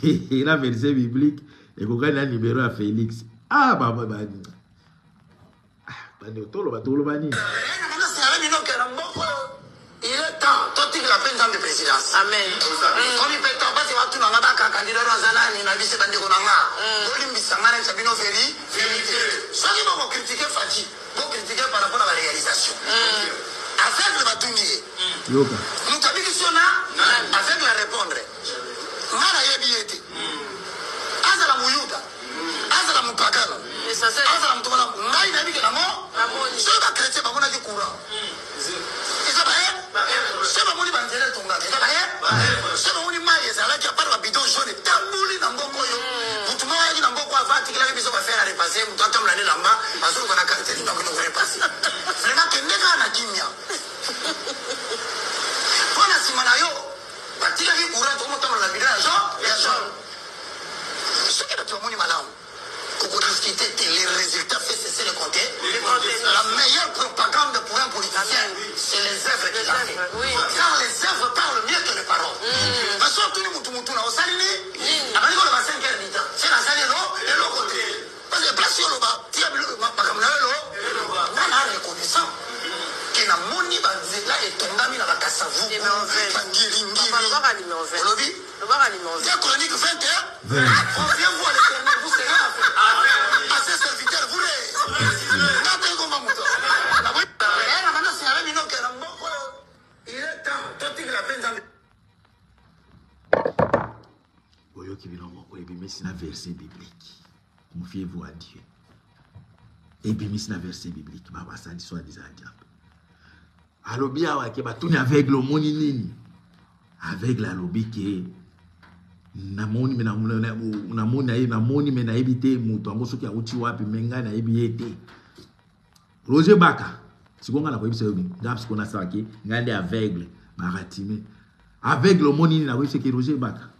na verset biblique ekokani na numéro ya Félix. Ah, ba, ba, ba. Ah, bande toloba, toloba nini? Il est temps, totikela mpe Nzambe présidence. Amen. Komi mpe temps, basi batuna nga bakakandida oyo aza nani na biso bandeko na nga. Bolimbisa nga nayebisa bino vérité. Soki bokokritike Fatshi, bokritike par rapport na baréalisation. Aveugle batuni ye. Yoka. Moto abikisi yo na aveugle a répondre. Nga nayebi ye te. Azala moyuda, azala mopagano, azala moto wana, ngai nayebi ke nango. Soki bachrétien bamonaki courant, eza baye. Soki bamoni banzela etongaka, eza baye. Soki bamoni mai ezalaki, à part babidon jaune etamboli na mboka oyo, motu moko ayaki na mboka ava atikelaki biso bafer à repasser, moto atambola nde lamba azoluka na quartier nini akende korepasser. Vraiment, kende kaka na kimia mpo na nsima na yo batikaki courant, tokomotambola na bidon ya jaune ya jaune. Soki bato bamoni malamu, okodiscute te. Les résultats fait cesser le compter. La meilleure propagande pour un politicien, c'est les œuvres qu'il a fait. Car les œuvres parlent mieux que les paroles. Parce que tout le monde, tout le monde, osali nini? Abandi koloba 5 heures du temps. C'est nasali elo, eloko te. Parce que place yo loba, tia bilo makambo na yo elo. Nga na reconnaissant ke namoni banzela etongami na bakasavubu, bangiringiri. Olobi? Deux Chroniques 21. Confiez-vous à l'Éternel, vous serez à ses serviteurs, vous les. Nga koma moto. Na banda signalé bino ke na mboka oyo, il est temps totikela mpe Nzambe. Boyoki bino moko, ebimisi na verset biblique. Confiez-vous à Dieu. Ebimisi na verset biblique. Babasali soi-disant diable. Alobi awa ke batuni aveugle omoni nini? Aveugle alobi ke namoni me namoni namoni me nayebi te moto yango soki awuti wapi me ngai nayebi ye te. Roger Baka sikoyo ngai nakoyebisa yo nini? Ngai sikoyo nasalaki ngai nde aveugle baratime aveugle omoni nini? Nakoyebisa ke Roger Baka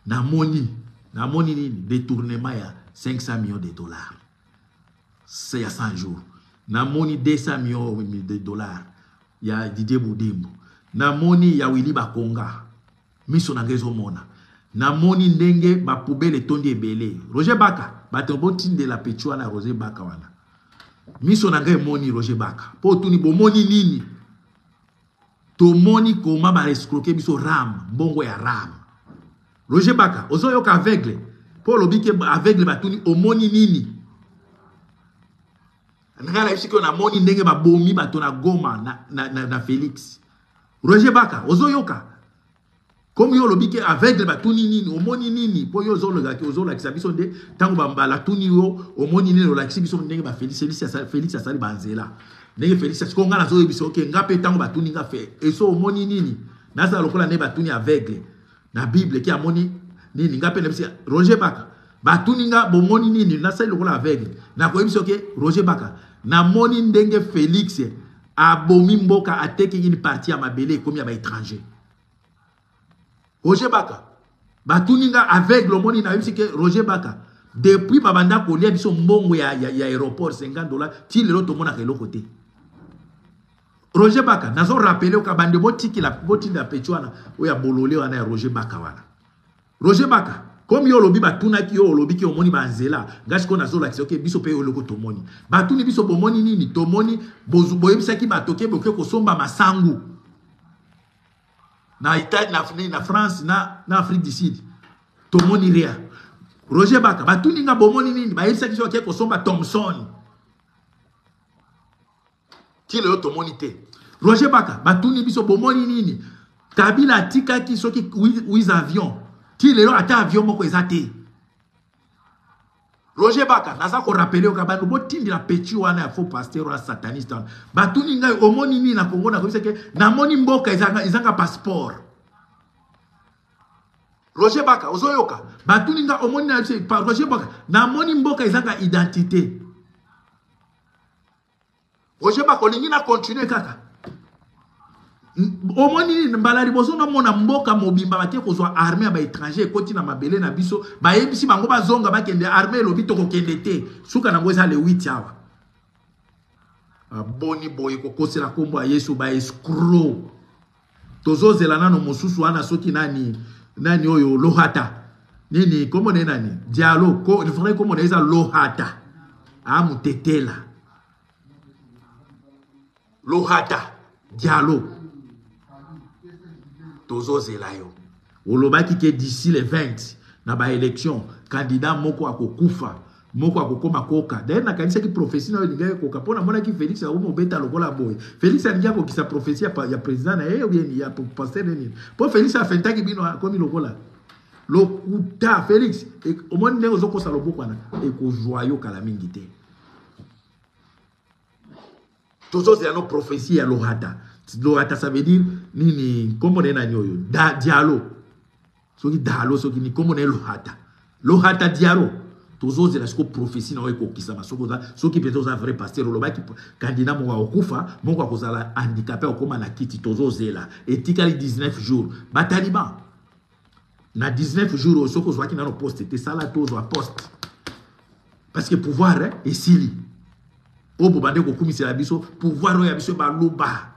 namoni namoni nini? Détournement ya 500 millions de dollars se ya 100 jours. Namoni 200 millions de dollars ya Didier Budimbu. Namoni ya Willy Bakonga. Miso na ngai ezomona. Namoni ndenge ba poubelle etondi ebele. Roger Baka, bato botindela pechu wana Roger Baka wana. Miso na ngai emoni Roger Baka. Po otuni bomoni nini? Tomoni koma ba escroquer biso RAM, mbongo ya RAM. Roger Baka, ozoyoka aveugle. Po olobi ke aveugle batuni omoni nini? Nga na yebisi ko namoni ndenge babomi bato na Goma na, na, na, na Felix. Roger Baka, ozoyoka? Comme yo olobi ke aveugle batuni nini, omoni nini? Po yo ozolakisa ozolakisa biso nde tango bambala tuni yo omoni nini, olakisi biso ndenge ba Felix, Felix asali, Felix asali banzela. Ndenge Felix siko nga nazoyebisa oke nga pe tango batuni nga fe eso omoni nini? Nazala lokola nde batuni aveugle na Bible ki amoni nini nga pe nayebisi Roger Baka batuni nga bomoni nini nasali lokola aveugle nakoyebisa oke Roger Baka namoni ndenge Felix abomi mboka ateki une partie ya mabele ekomi ya ba étranger. Roger Baka batuni nga aveugle omoni nayebisi ke Roger Baka depuis babanda kolia biso mbongo ya, ya, ya aéroport $50 ti lelo tomonaka eloko te. Roger Baka nazo rappeler oka bande botikila botinda pecho wana oyo ya bolole wana ya Roger Baka wana. Roger Baka comme yo olobi batunaki yo olobi ke omoni banzela ngai sikoyo nazolakisa oke biso mpe eloko tomoni batuni biso bomoni nini tomoni boyebisaki bato ke boke kosomba masangu na Italie na, na France na, na Afrique du Sud tomoni ria. Roger Baka batuni nga bomoni nini bayebisaki biso ke kosomba Thomson ti lelo tomoni te. Roger Baka batuni biso bomoni nini Kabila atikaki soki 8 avions ti lelo ata avion moko eza te. Roger Baka naza ko rappeler yo ka bantu botindela petit wana ya faux pasteur wana sataniste wana batuni ngai omoni nini na Congo nakoyebisa ke namoni mboka ezanga, ezanga passeport. Roger Baka ozoyoka batuni ngai omoni na Roger Baka namoni mboka ezanga identité. Roger Baka olingi na continuer kaka omoni nini mbala liboso namona mboka mobimba bake kozwa armée ya baétranger ekoti na mabele na biso bayebisi bango bazonga bakende armée elobi tokokende te suka nango eza le 8 awa aboni boye kokosela nkombo ya Yesu ba escroc tozozela nano mosusu wana soki nani nani oyo lohata nini kombo na ye nani dialo ko vrai kombo na ye eza lohata amutetela lohata dialo tozozela yo olobaki ke d'ici le 20 na ba élection candidat moko akokufa moko akokoma koka. D'ailleurs nakanisaki prophétie na yo elingaki ekoka mpo namonaki Félix akomi obeta lokola boye. Félix alingi akokisa prophétie ya président na ye ou bien ya pasteur nini mpo Félix afentaki bino akomi lokola lokuta. Félix omoni ndenge ozokosa loboko wana ekozwa yo kala mingi te. Tozozela no prophétie ya lohata. Lohata ça veut dire nini kombo na ye nani oyo da dialo soki dalo soki ni kombo na ye lohata lohata dialo tozozela siko prophétie na oyo ekokisama soki oza soki mpenza oza vrai pasteur olobaki candidat moko akokufa moko akozala handicapé akokoma na kiti tozozela etikali 19 jours bataliban na 19 jours oyo soki ozwaki nano poste te sala to ozwa poste parce que pouvoir esili. Oyo bobande kokumisela biso pouvoir oyo ya biso baluba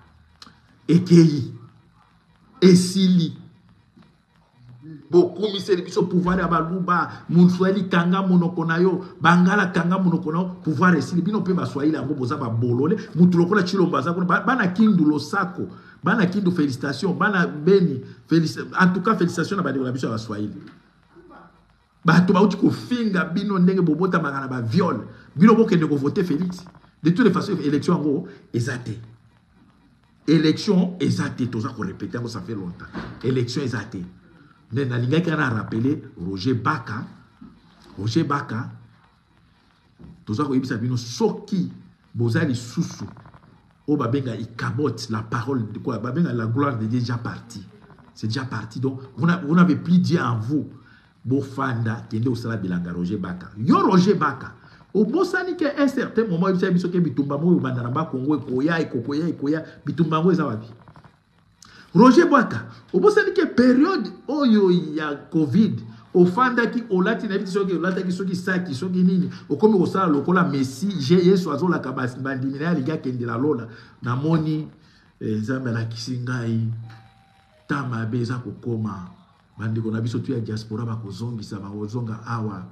ekeyi esili. Bokumiseli biso pouvoir ya baluba, moswahili kanga monoko na yo, bangala kanga monoko na yo, pouvoir esili. Bino mpe baswahili yango boza babolole. Mutu lokola Tshilombo aza kuna, bana Kindu losako, bana Kindu félicitation, bana Beni en tout cas félicitation na bandeko na biso ya baswahili. Bato bauti kofinga bino ndenge bobotamaka na ba viol, bino bokende kovote Félix. De toutes les façons élection yango eza te, élection eza te, toza korepete yango ça fait longtemps, élection eza te. Mais nalingaki na rappeler Roger Baka, Roger Baka, toza koyebisa bino soki boza lisusu oyo babenga ikabot, la parole de quoi babenga la gloire de Dieu déjà parti, c'est déjà parti. Donc vous n'avez plus Dieu en vous. Bofanda kende osala bilanga. Roger Baka, yo Roger Baka, obosani ke un certain moment oyebisa biso ke bitumba moko ebanda na Bakongo ekoya, ekokoya, ekoya. Bitumba yango eza wapi? Roger Baka, obosani ke période oyo ya Covid ofandaki olati na yebi soki olataki soki saki soki nini, okomi kosala lokola Messi Yesu azolaka bandimi na ye alingi akendela lola. Namoni Nzambe alakisi ngai ta mabe eza kokoma bandeko na biso tu ya diaspora bakozongisa, bakozonga awa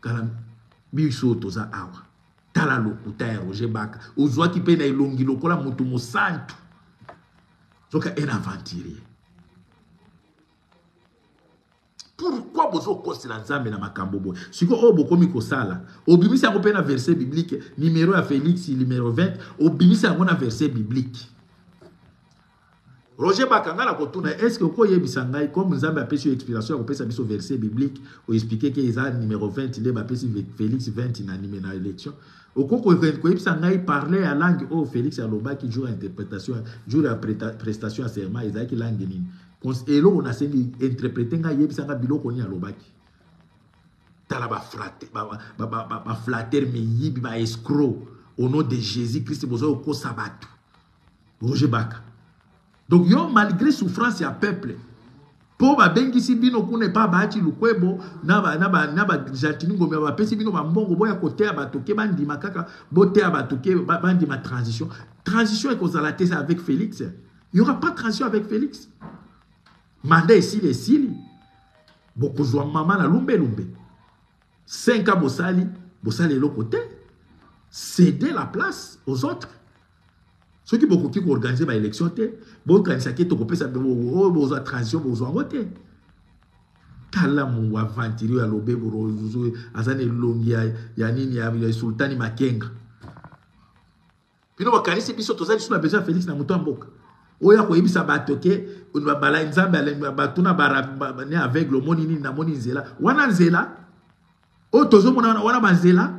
kala biso toza awa. Tala lokuta ya Roger Baka, ozwaki mpe na elongi lokola motu mosantu, soka un aventurier. Pourquoi bozokosela Nzambe na makambo boye? Sikoyo oyo bokomi kosala, obimisi yango mpe na verset biblique, numéro ya Félix numéro 20, obimisi yango na verset biblique. Roger Baka, ngai nakotuna, est-ce que okoyebisa ngai comme Nzambe apesi yo expiration ya kopesa biso verset biblique, oexplike ke eza numéro 20 nde bapesi Félix 20 na numéro na élection, okoki koyebisa ngai parler ya langue oyo Félix alobaki jour ya interprétation, jour ya prestation ya serment, ezalaki langue nini? Eloko nasengi interpréter ngai, yebisa ngai biloko nini alobaki. Tala ba flatteur miyibi, ba escroc, au nom de Jésus Christ boza kokosa bato. Roger Baka, donc yo malgré souffrance ya peuple po babengisi bino kuna epa Bahati Lukwebo na ba Gentiny Ngombe, bapesi bino bambongo boya koteya bato ke bandima kaka, boteya bato ke bandima transition. Transition ekozala te avec Félix, il y aura pas de transition avec Félix. Mandat esili, esili, bokozwa mama na lumbe lumbe. 5 ans bosali, bosali eloko te, céder la place aux autres. Soki bokoki koorganize baélection te, bokanisaki tokopesa oyo bozwa transition, bozwa yango te. Tala mu aventurier oyo alobe borozo aza na elongi ya nini ya Sultani Makenga. Bino bakanisi biso toza lisusu na besoin ya Félix na moto ya mboka oyo akoyebisa bato ke bala Nzambe bato na ne aveugle omoni nini, namoni nzela wana, nzela oyo tozomona wana banzela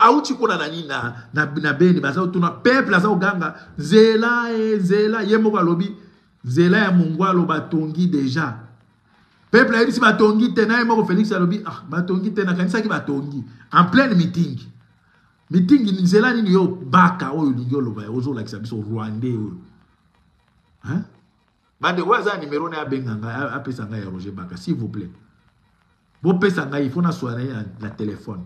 auti kuna na nini na Beni, baza kotuna peuple aza koganga nzela e nzela, ye moko alobi nzela ya Mongwalo batongi deja. Peuple ayebisi batongi te, na ye moko Félix alobi ah, batongi te, nakanisaki batongi en pleine meeting. Meeting nzela nini yo Baka oyo olingi oloba, ozolakisa biso Rwandais oyo, hein? Bandeko oyo aza na numero na ye abenga ngai, apesa ngai ya Roger Baka s'il vous plaît. Bopesa ngai, il faut naswala na ye na téléphone.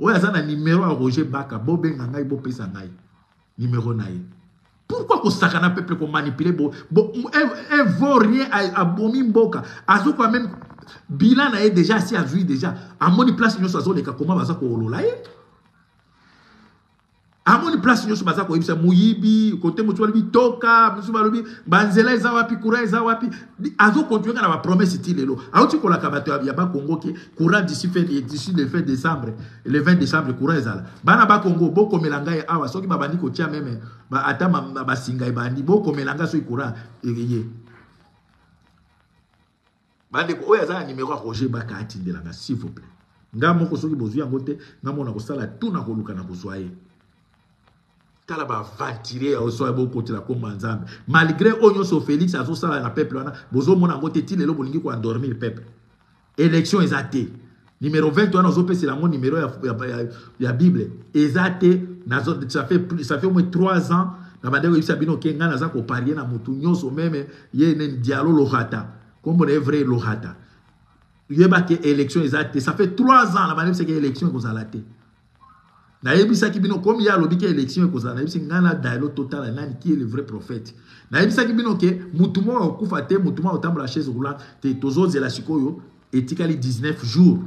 Oyo aza na numero ya Roger Baka, bobenga ngai, bopesa ngai numero na ye. Pourquoi kosakana peuple, komanipuler bo, bo un vaurien abomi mboka, azokoka même bilan na ye déjà asi azwi déjà, amoni place nyonso azoleka koma baza koolola ye, amoni place nyonso baza koyebisa moyibi kote mosusu balobi toka, mosusu balobi banzela eza wapi, courant eza wapi. Azokontinue kaka na bapromesse ti lelo. Auti kolaka bato ya Bakongo ke courant d'ici fin, d'ici le fin décembre, le 20 décembre courant ezala. Bana Bakongo bokomela ngai awa soki babandi kotia meme ata basinga ebandi, bokomela ngai soki courant eye. Bandeko oyo aza na numero ya Roger Baka atindelanga s'il vous plaît. Nga moko soki bozwi yango te, nga moko nakosala tout na koluka na kozwa ye. Tala ba aventurier ya oso ya bokotela kombo ya Nzambe. Malgré oyo nyonso Félix azosala na peuple wana, bozomona yango te ti lelo bolingi ko endormir peuple. Élection eza te. Numéro 20 wana ozopesela yango numéro ya Bible eza te. Nazo, ça fait au moins 3 ans na bandeko koyebisa bino ke ngai naza koparie na motu nyonso, meme ye nini Diallo Lohata, kombo na ye vrai Lohata. Yeba ke élection eza te. Ça fait 3 ans na bandeko ke élection ekozala te. Nayebisaki bino comme ye alobi ke élection ekozala, nayebisi ngai na Dialo totala nani qui est le vrai prophète. Nayebisaki bino ke mutu moko akokufa te, mutu moko akotambola chaise roulante te. Tozozela sikoyo, etikali 19 jours,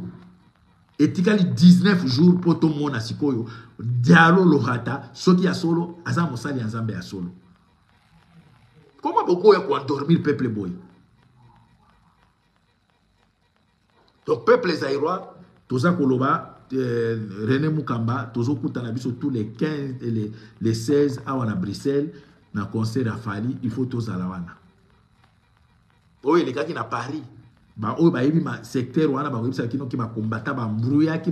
etikali 19 jours mpo tomona sikoyo Dialo Lorata soki ya solo aza mosali ya Nzambe ya solo. Koma bokoya koendormir peuple boye? Donc peuple zaïrois, toza koloba René Mukamba, tozokutana biso tous les 15 et les 16 awa na Bruxelles na concert ya Fally. Il faut tozala wana. Oyo elekaki na Paris, baoyo bayebi ma secteur wana bakoyebisaka kino ki bakombata bambruyaki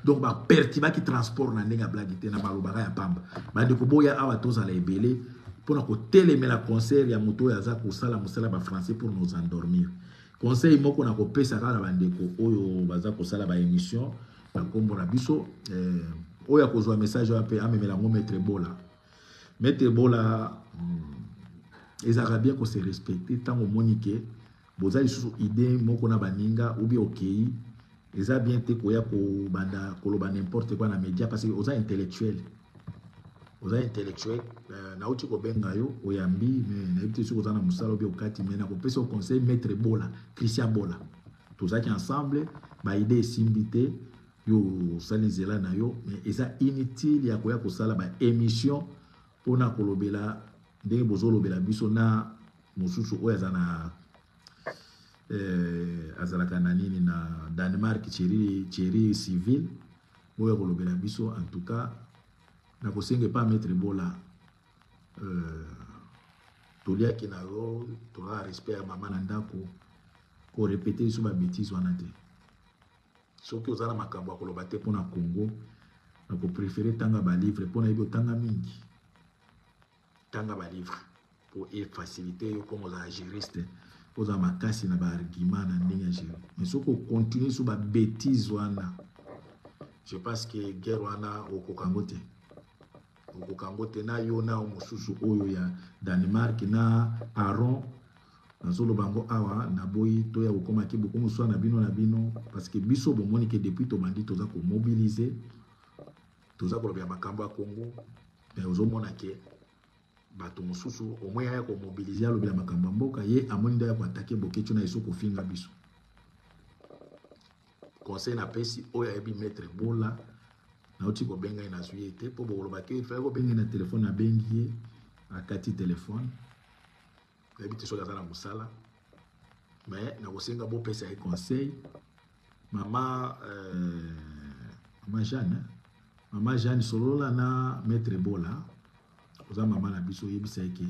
donc bapertibaki transport na ndenge ya blagi te na balobaka ya pamba. Bandeko, boya awa, tozala ebele mpona kotelemela concert ya moto oyo aza kosala mosala bafrançais pour nous endormir. Conseil moko na kopesa kaka na bandeko oyo baza kosala baémission na nkombo na biso, oyo akozwa message oyo mpe amemela yango maître Bola. Maître Bola, ezalaka bien kose respecter. Ntango omoni ke boza lisusu idée moko na baninga ou bien okei, eza bien te koya kobanda koloba n'importe quoi na média, parce que oza intellectuel, oza intellectuel. Nauti kobenga yo, oyambi, mais nayebi te soki oza na mosala obi okati. Mais nakopesa yo conseil, maître Bola, Christian Bola. Tozalaki ensemble, baidée esimbi te, yo osali nzela na yo, mais eza inutile ya koya kosala baémission mpona kolobela ndenge bozolobela biso na mosusu oyo aza na azalaka na nini na Danemark, Thierry Civil, oyo akolobela biso. En tout cas, nakosenga epa maître Bola, toliaki na yo, tozala respect ya mama na ndako, korépéter biso babêtises wana te. Soki oza na makambo ya koloba te mpona Congo, nakopréférer tanga balivre, mpona yebi otanga mingi. Tanga balivre po efacilité yo, comme ozala juriste, ozala makasi na baargument na ndenge ya gérer. Mais soki ocontinue so babêtises wana, je pense que guerre wana okoka yango te, okoka yango te na yo na mosusu oyo ya Danemark na Aron. Nazoloba yango awa, naboyi toya kokomaki bokomosuwa na bino na bino, parce que biso bomoni ke depuis tobandi, toza komobiliser, toza kolobela makambo ya Congo. Mais ozomona ke bato mosusu omoi aya komobiliser, alobela makambo ya mboka, ye amoni nde aya koattaquer Boketshu na eso, kofinga biso. Conseil napesi oyo ayebi maître Bola, nauti kobenga ye, nazwi ye te, mpo bokolobaki fai kobenga ye na telefone. Nabengi ye, akati telefone, nayebi te soki aza na mosala. Mais nakosenga bopesa ye conseil. Mama Jeanne, mama Jeanne, solola na maître Bola, oza mama na biso, oyebisa ye ke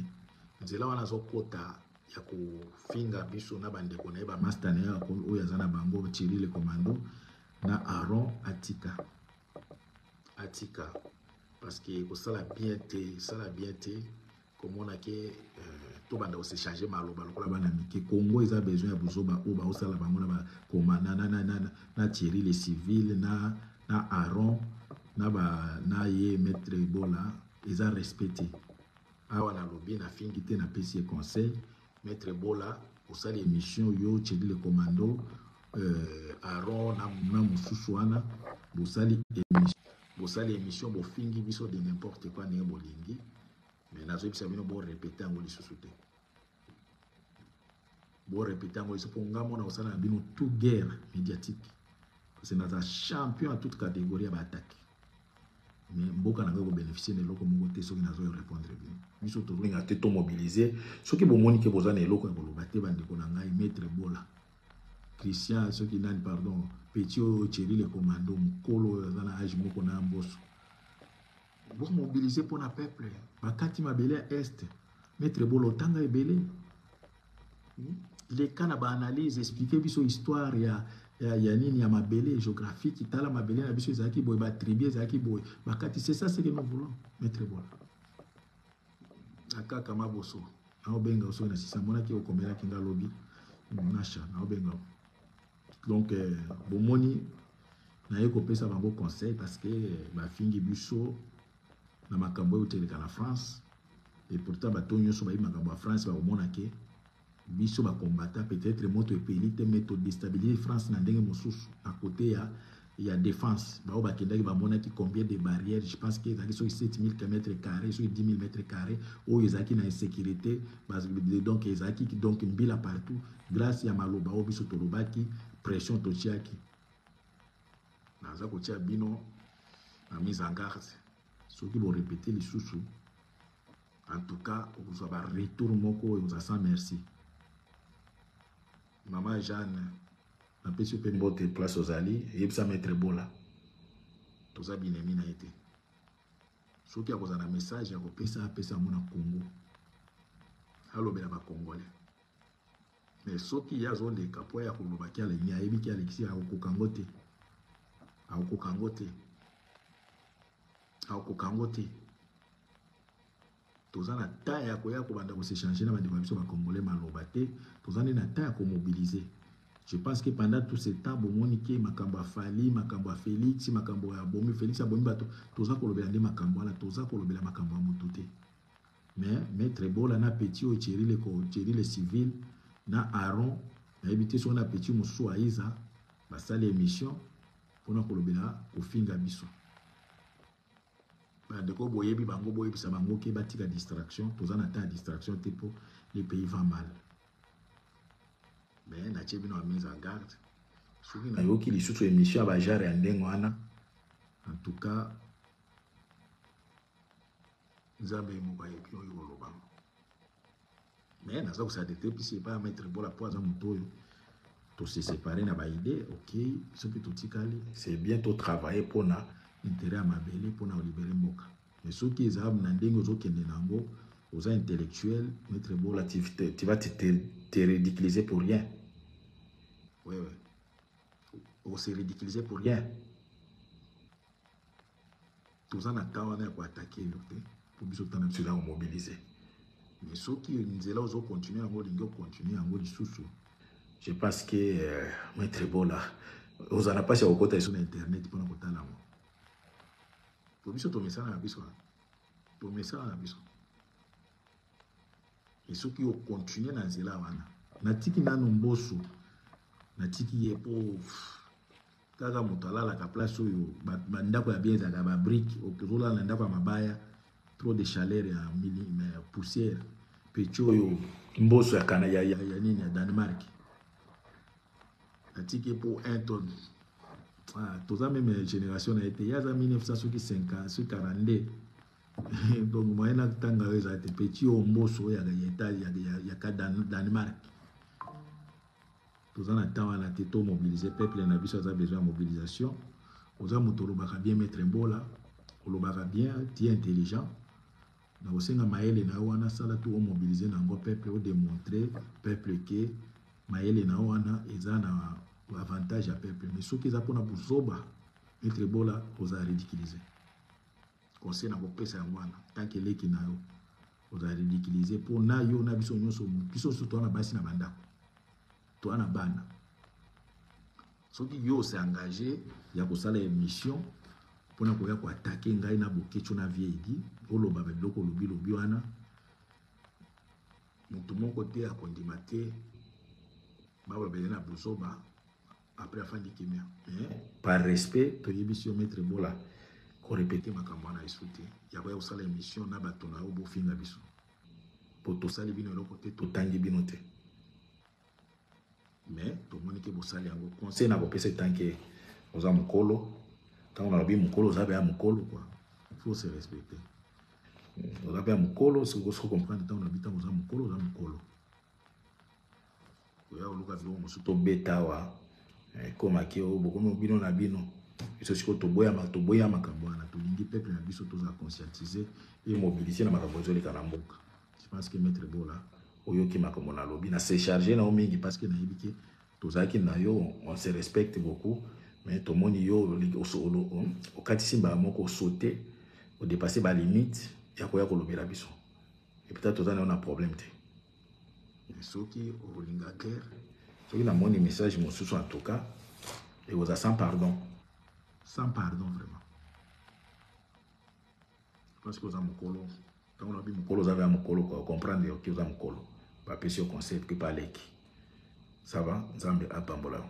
nzela wana azokɔta ya kofinga biso na bandeko na ye, bamaster na ye oyo aza na bango, Thierry le commando na Aron, atika, atika, parce que kosala bien te, esala bien te komona ke tobanda kos'échanger maloba lokola bana mike. Congo eza besoin ya buzoba oyo baosala bango na bakoma na Thierry le civil na Aron na ye maître Bola, eza respect te. Awa nalobi, nafingi te, napesi ye conseil. Maître Bola, osali émission, yo Thierry le commando, Aron na mosusu wana, bosali émission, bosali émission, bofingi biso de n'importe quoi ndenge bolingi. Mais nazoyebisa bino, borépéter yango lisusu te, borépéter yango lisusu, mpo nga mona kosala na bino tout guerre médiatique, parce que naza champion ya toute catégorie ya baattaque. Mais mboka na ngai kobénéficie na eloko moko te soki nazoyo répondre bino. Biso tozolinga te tomobiliser. Soki bomoni ke boza na eloko ya koloba te, bandeko na ngai, maître Bola Christian, soki nani, pardon, petit oyo Thierry le commando, mokolo oyo aza na age moko na mboso, bomobiliser mpona peuple bakati mabele ya Est. Maître Bola, otanga ebele, leka na baanalyse, explique biso histoire ya nini ya mabele géographique. Tala mabele na biso ezalaki boye, batribu ezalaki boye, bakati. C'est ça ce que nous voulons, maître Bola. Akaka maboso, naobenga soki na sisa amonaki okomelaki nga lobi nasha, naobenga. Donc bomoni, naye kopesa bango conseil parce que bafingi biso na makambo oyo teleka na France. Et pourtant bato nyonso bayebi makambo ya France bakomona ke biso bakombata, peut-être moto epeli te, mais todéstabiliser France na ndenge mosusu na côté ya ya défense baoyo bakendaki bamonaki combien de barrières. Je pense que ezalaki soki 7000 km carré, soki 10 000 mètres carré oyo ezalaki na insécurité. Donc ezalaki donc mbila partout, grâce ya maloba oyo biso tolobaki, pression totiaki. Naza kotia bino na mise en garde. Soki borépéter lisusu, en tout cas okozwa baretour moko oyo oza sans merci. Mama Jeanne, napesi yo mpe mbote place ozali. Eyebisa Maître Bola, toza binemi na ye te. Soki akozala na message ya kopesa, apesa yango na Congo, alobela Bacongolais. Mais soki ye azoleka mpo ya kolobaki, alengi, ayebiki, alekisi, akokoka yango te, akokoka yango te, akokoka yango te. Toza na temps ya koya kobanda kos'échanger na bandeko na biso Bacongolais maloba te. Toza nde na temps ya komobiliser. Je pense que pendant tout ce temps, bomoni ke makambo ya Fally, makambo ya Félix, makambo ya bomi Félix abomi bato, toza kolobela nde makambo wana. Toza kolobela makambo ya motu te. Mais Maître Bola na petit oyo Thierry le civil na Aaron, nayebi te soki na petit mosusu aiza, basali émission mpona kolobela kofinga biso. Bandeko, boyebi bango, boyebisa bango ke batika distraction. Toza na temps ya distraction te, mpo le pays va mal. Mais natie bino ya mise en garde. Soki nayoki lisusu émission ya bajare ya ndenge wana, en tout cas Nzambe ye moko ayebi oyo koloba. Mais naza kosala te pisi epai ya Maître Bola, mpo aza moto oyo tose séparé na baidées. Ok, biso mpe totikali, c'est bien, totravaille mpona intérêt ya mabele, mpona kolibérer mboka. Mais soki eza na ndenge ozokende na yango, oza intellectuel, Maître Bola, tu vas te ridiculiser pour rien. Ouais. Ose ridiculiser pour rien. Toza na temps wana ya koattaquer yo te, mpo biso tana biso eza komobiliser. Mais soki nzela ozocontinuer yango, olingi ocontinuer yango lisusu, je pense que Maître Bola, ozala mpasi ya kokota liso na internet mpona kotala yango, po biso tomesana na biso, tomesana na biso. E soki ocontinuer na nzela wana, natiki nanu Mboso, natiki ye, mpo kaka moto alalaka place oyo bandako ya bien ezalaka babriques, ozolala na ndako ya mabaya, trop de chaleur ya poussière. Petit oyo Mboso ya kana ya nini, ya Danemark, natiki mpo 1 tonne. Ah, toza même génération na ye te. Ye aza 1900 soki 50, soki 42, donc moyen na ntanga oyo eza te. Petit oyo Mboso oyo ya eta ya Danemark, toza na temps wana te. Tomobiliser peuple na biso, aza besoin ya mobilisation. Oza moto olobaka bien, Maître Mbola, olobaka bien, tu es intelligent. Na kosenga mayele na yo wana, sala tu omobiliser na yango peuple, odémontrer peuple ke mayele na yo wana eza na avantage ya peuple. Mais soki eza mpona buzoba, Maître Bola, oza ridiculiser. Conseil na kopesa yango wana, tant que eleki na yo, oza ridiculiser, mpo na yo na biso nyonso. Biso nyonso toza na basi na bandako, toza na bana. Soki yo ose engagé ya kosala émission mpona koya koattaquer ngai na Bokeco na Vieidi, oloba biloko olobi lobi wana, motu moko te akondima te balobele na buzoba après afandi kimia. Mais par respect, toyebisi yo, Maître Bola, korépéter makambo wana esu te ya koya kosala émission na bato na yo, bofinga biso, po tosali bino eloko te, totangi bino te. Mais tomoni ke bosali yango. Conseil na kopesa, tant que oza mokolo, ntango nalobi mokolo, oza mpe ya mokolo quoi, faut se respecter. Oza mpe ya mokolo, soki oso comprendre ntango nalobi, ntango oza mokolo, oza mokolo. Oya oluka biloko mosusu tobeta awa, ekomaki oyo bokomi bino na bino. Biso sikoyo toboya makambo wana. Tolingi peuple na biso toza conscientiser et mobiliser na makambo ezoleka na mboka. Je pense que Maître Bola, oyoki makambo nalobi. Na se charge na yo mingi parce que nayebi ke tozalaki na yo, on se respecte beaucoup. Mais tomoni yo okatisi mbala moko, osote, odépasser balimite ya koya kolobela biso, et peut-être toza na yo na problème te. Mais soki okolinga guerre, soki namoni message mosusu, en tout cas ekozala sans pardon, sans pardon vraiment, parce que oza mokolo. Ntango nabi mokolo, oza ya mokolo, comprendre oki oza mokolo, bapesi yo conseil mpe paleki. Ça va, Nzambe apambola yo.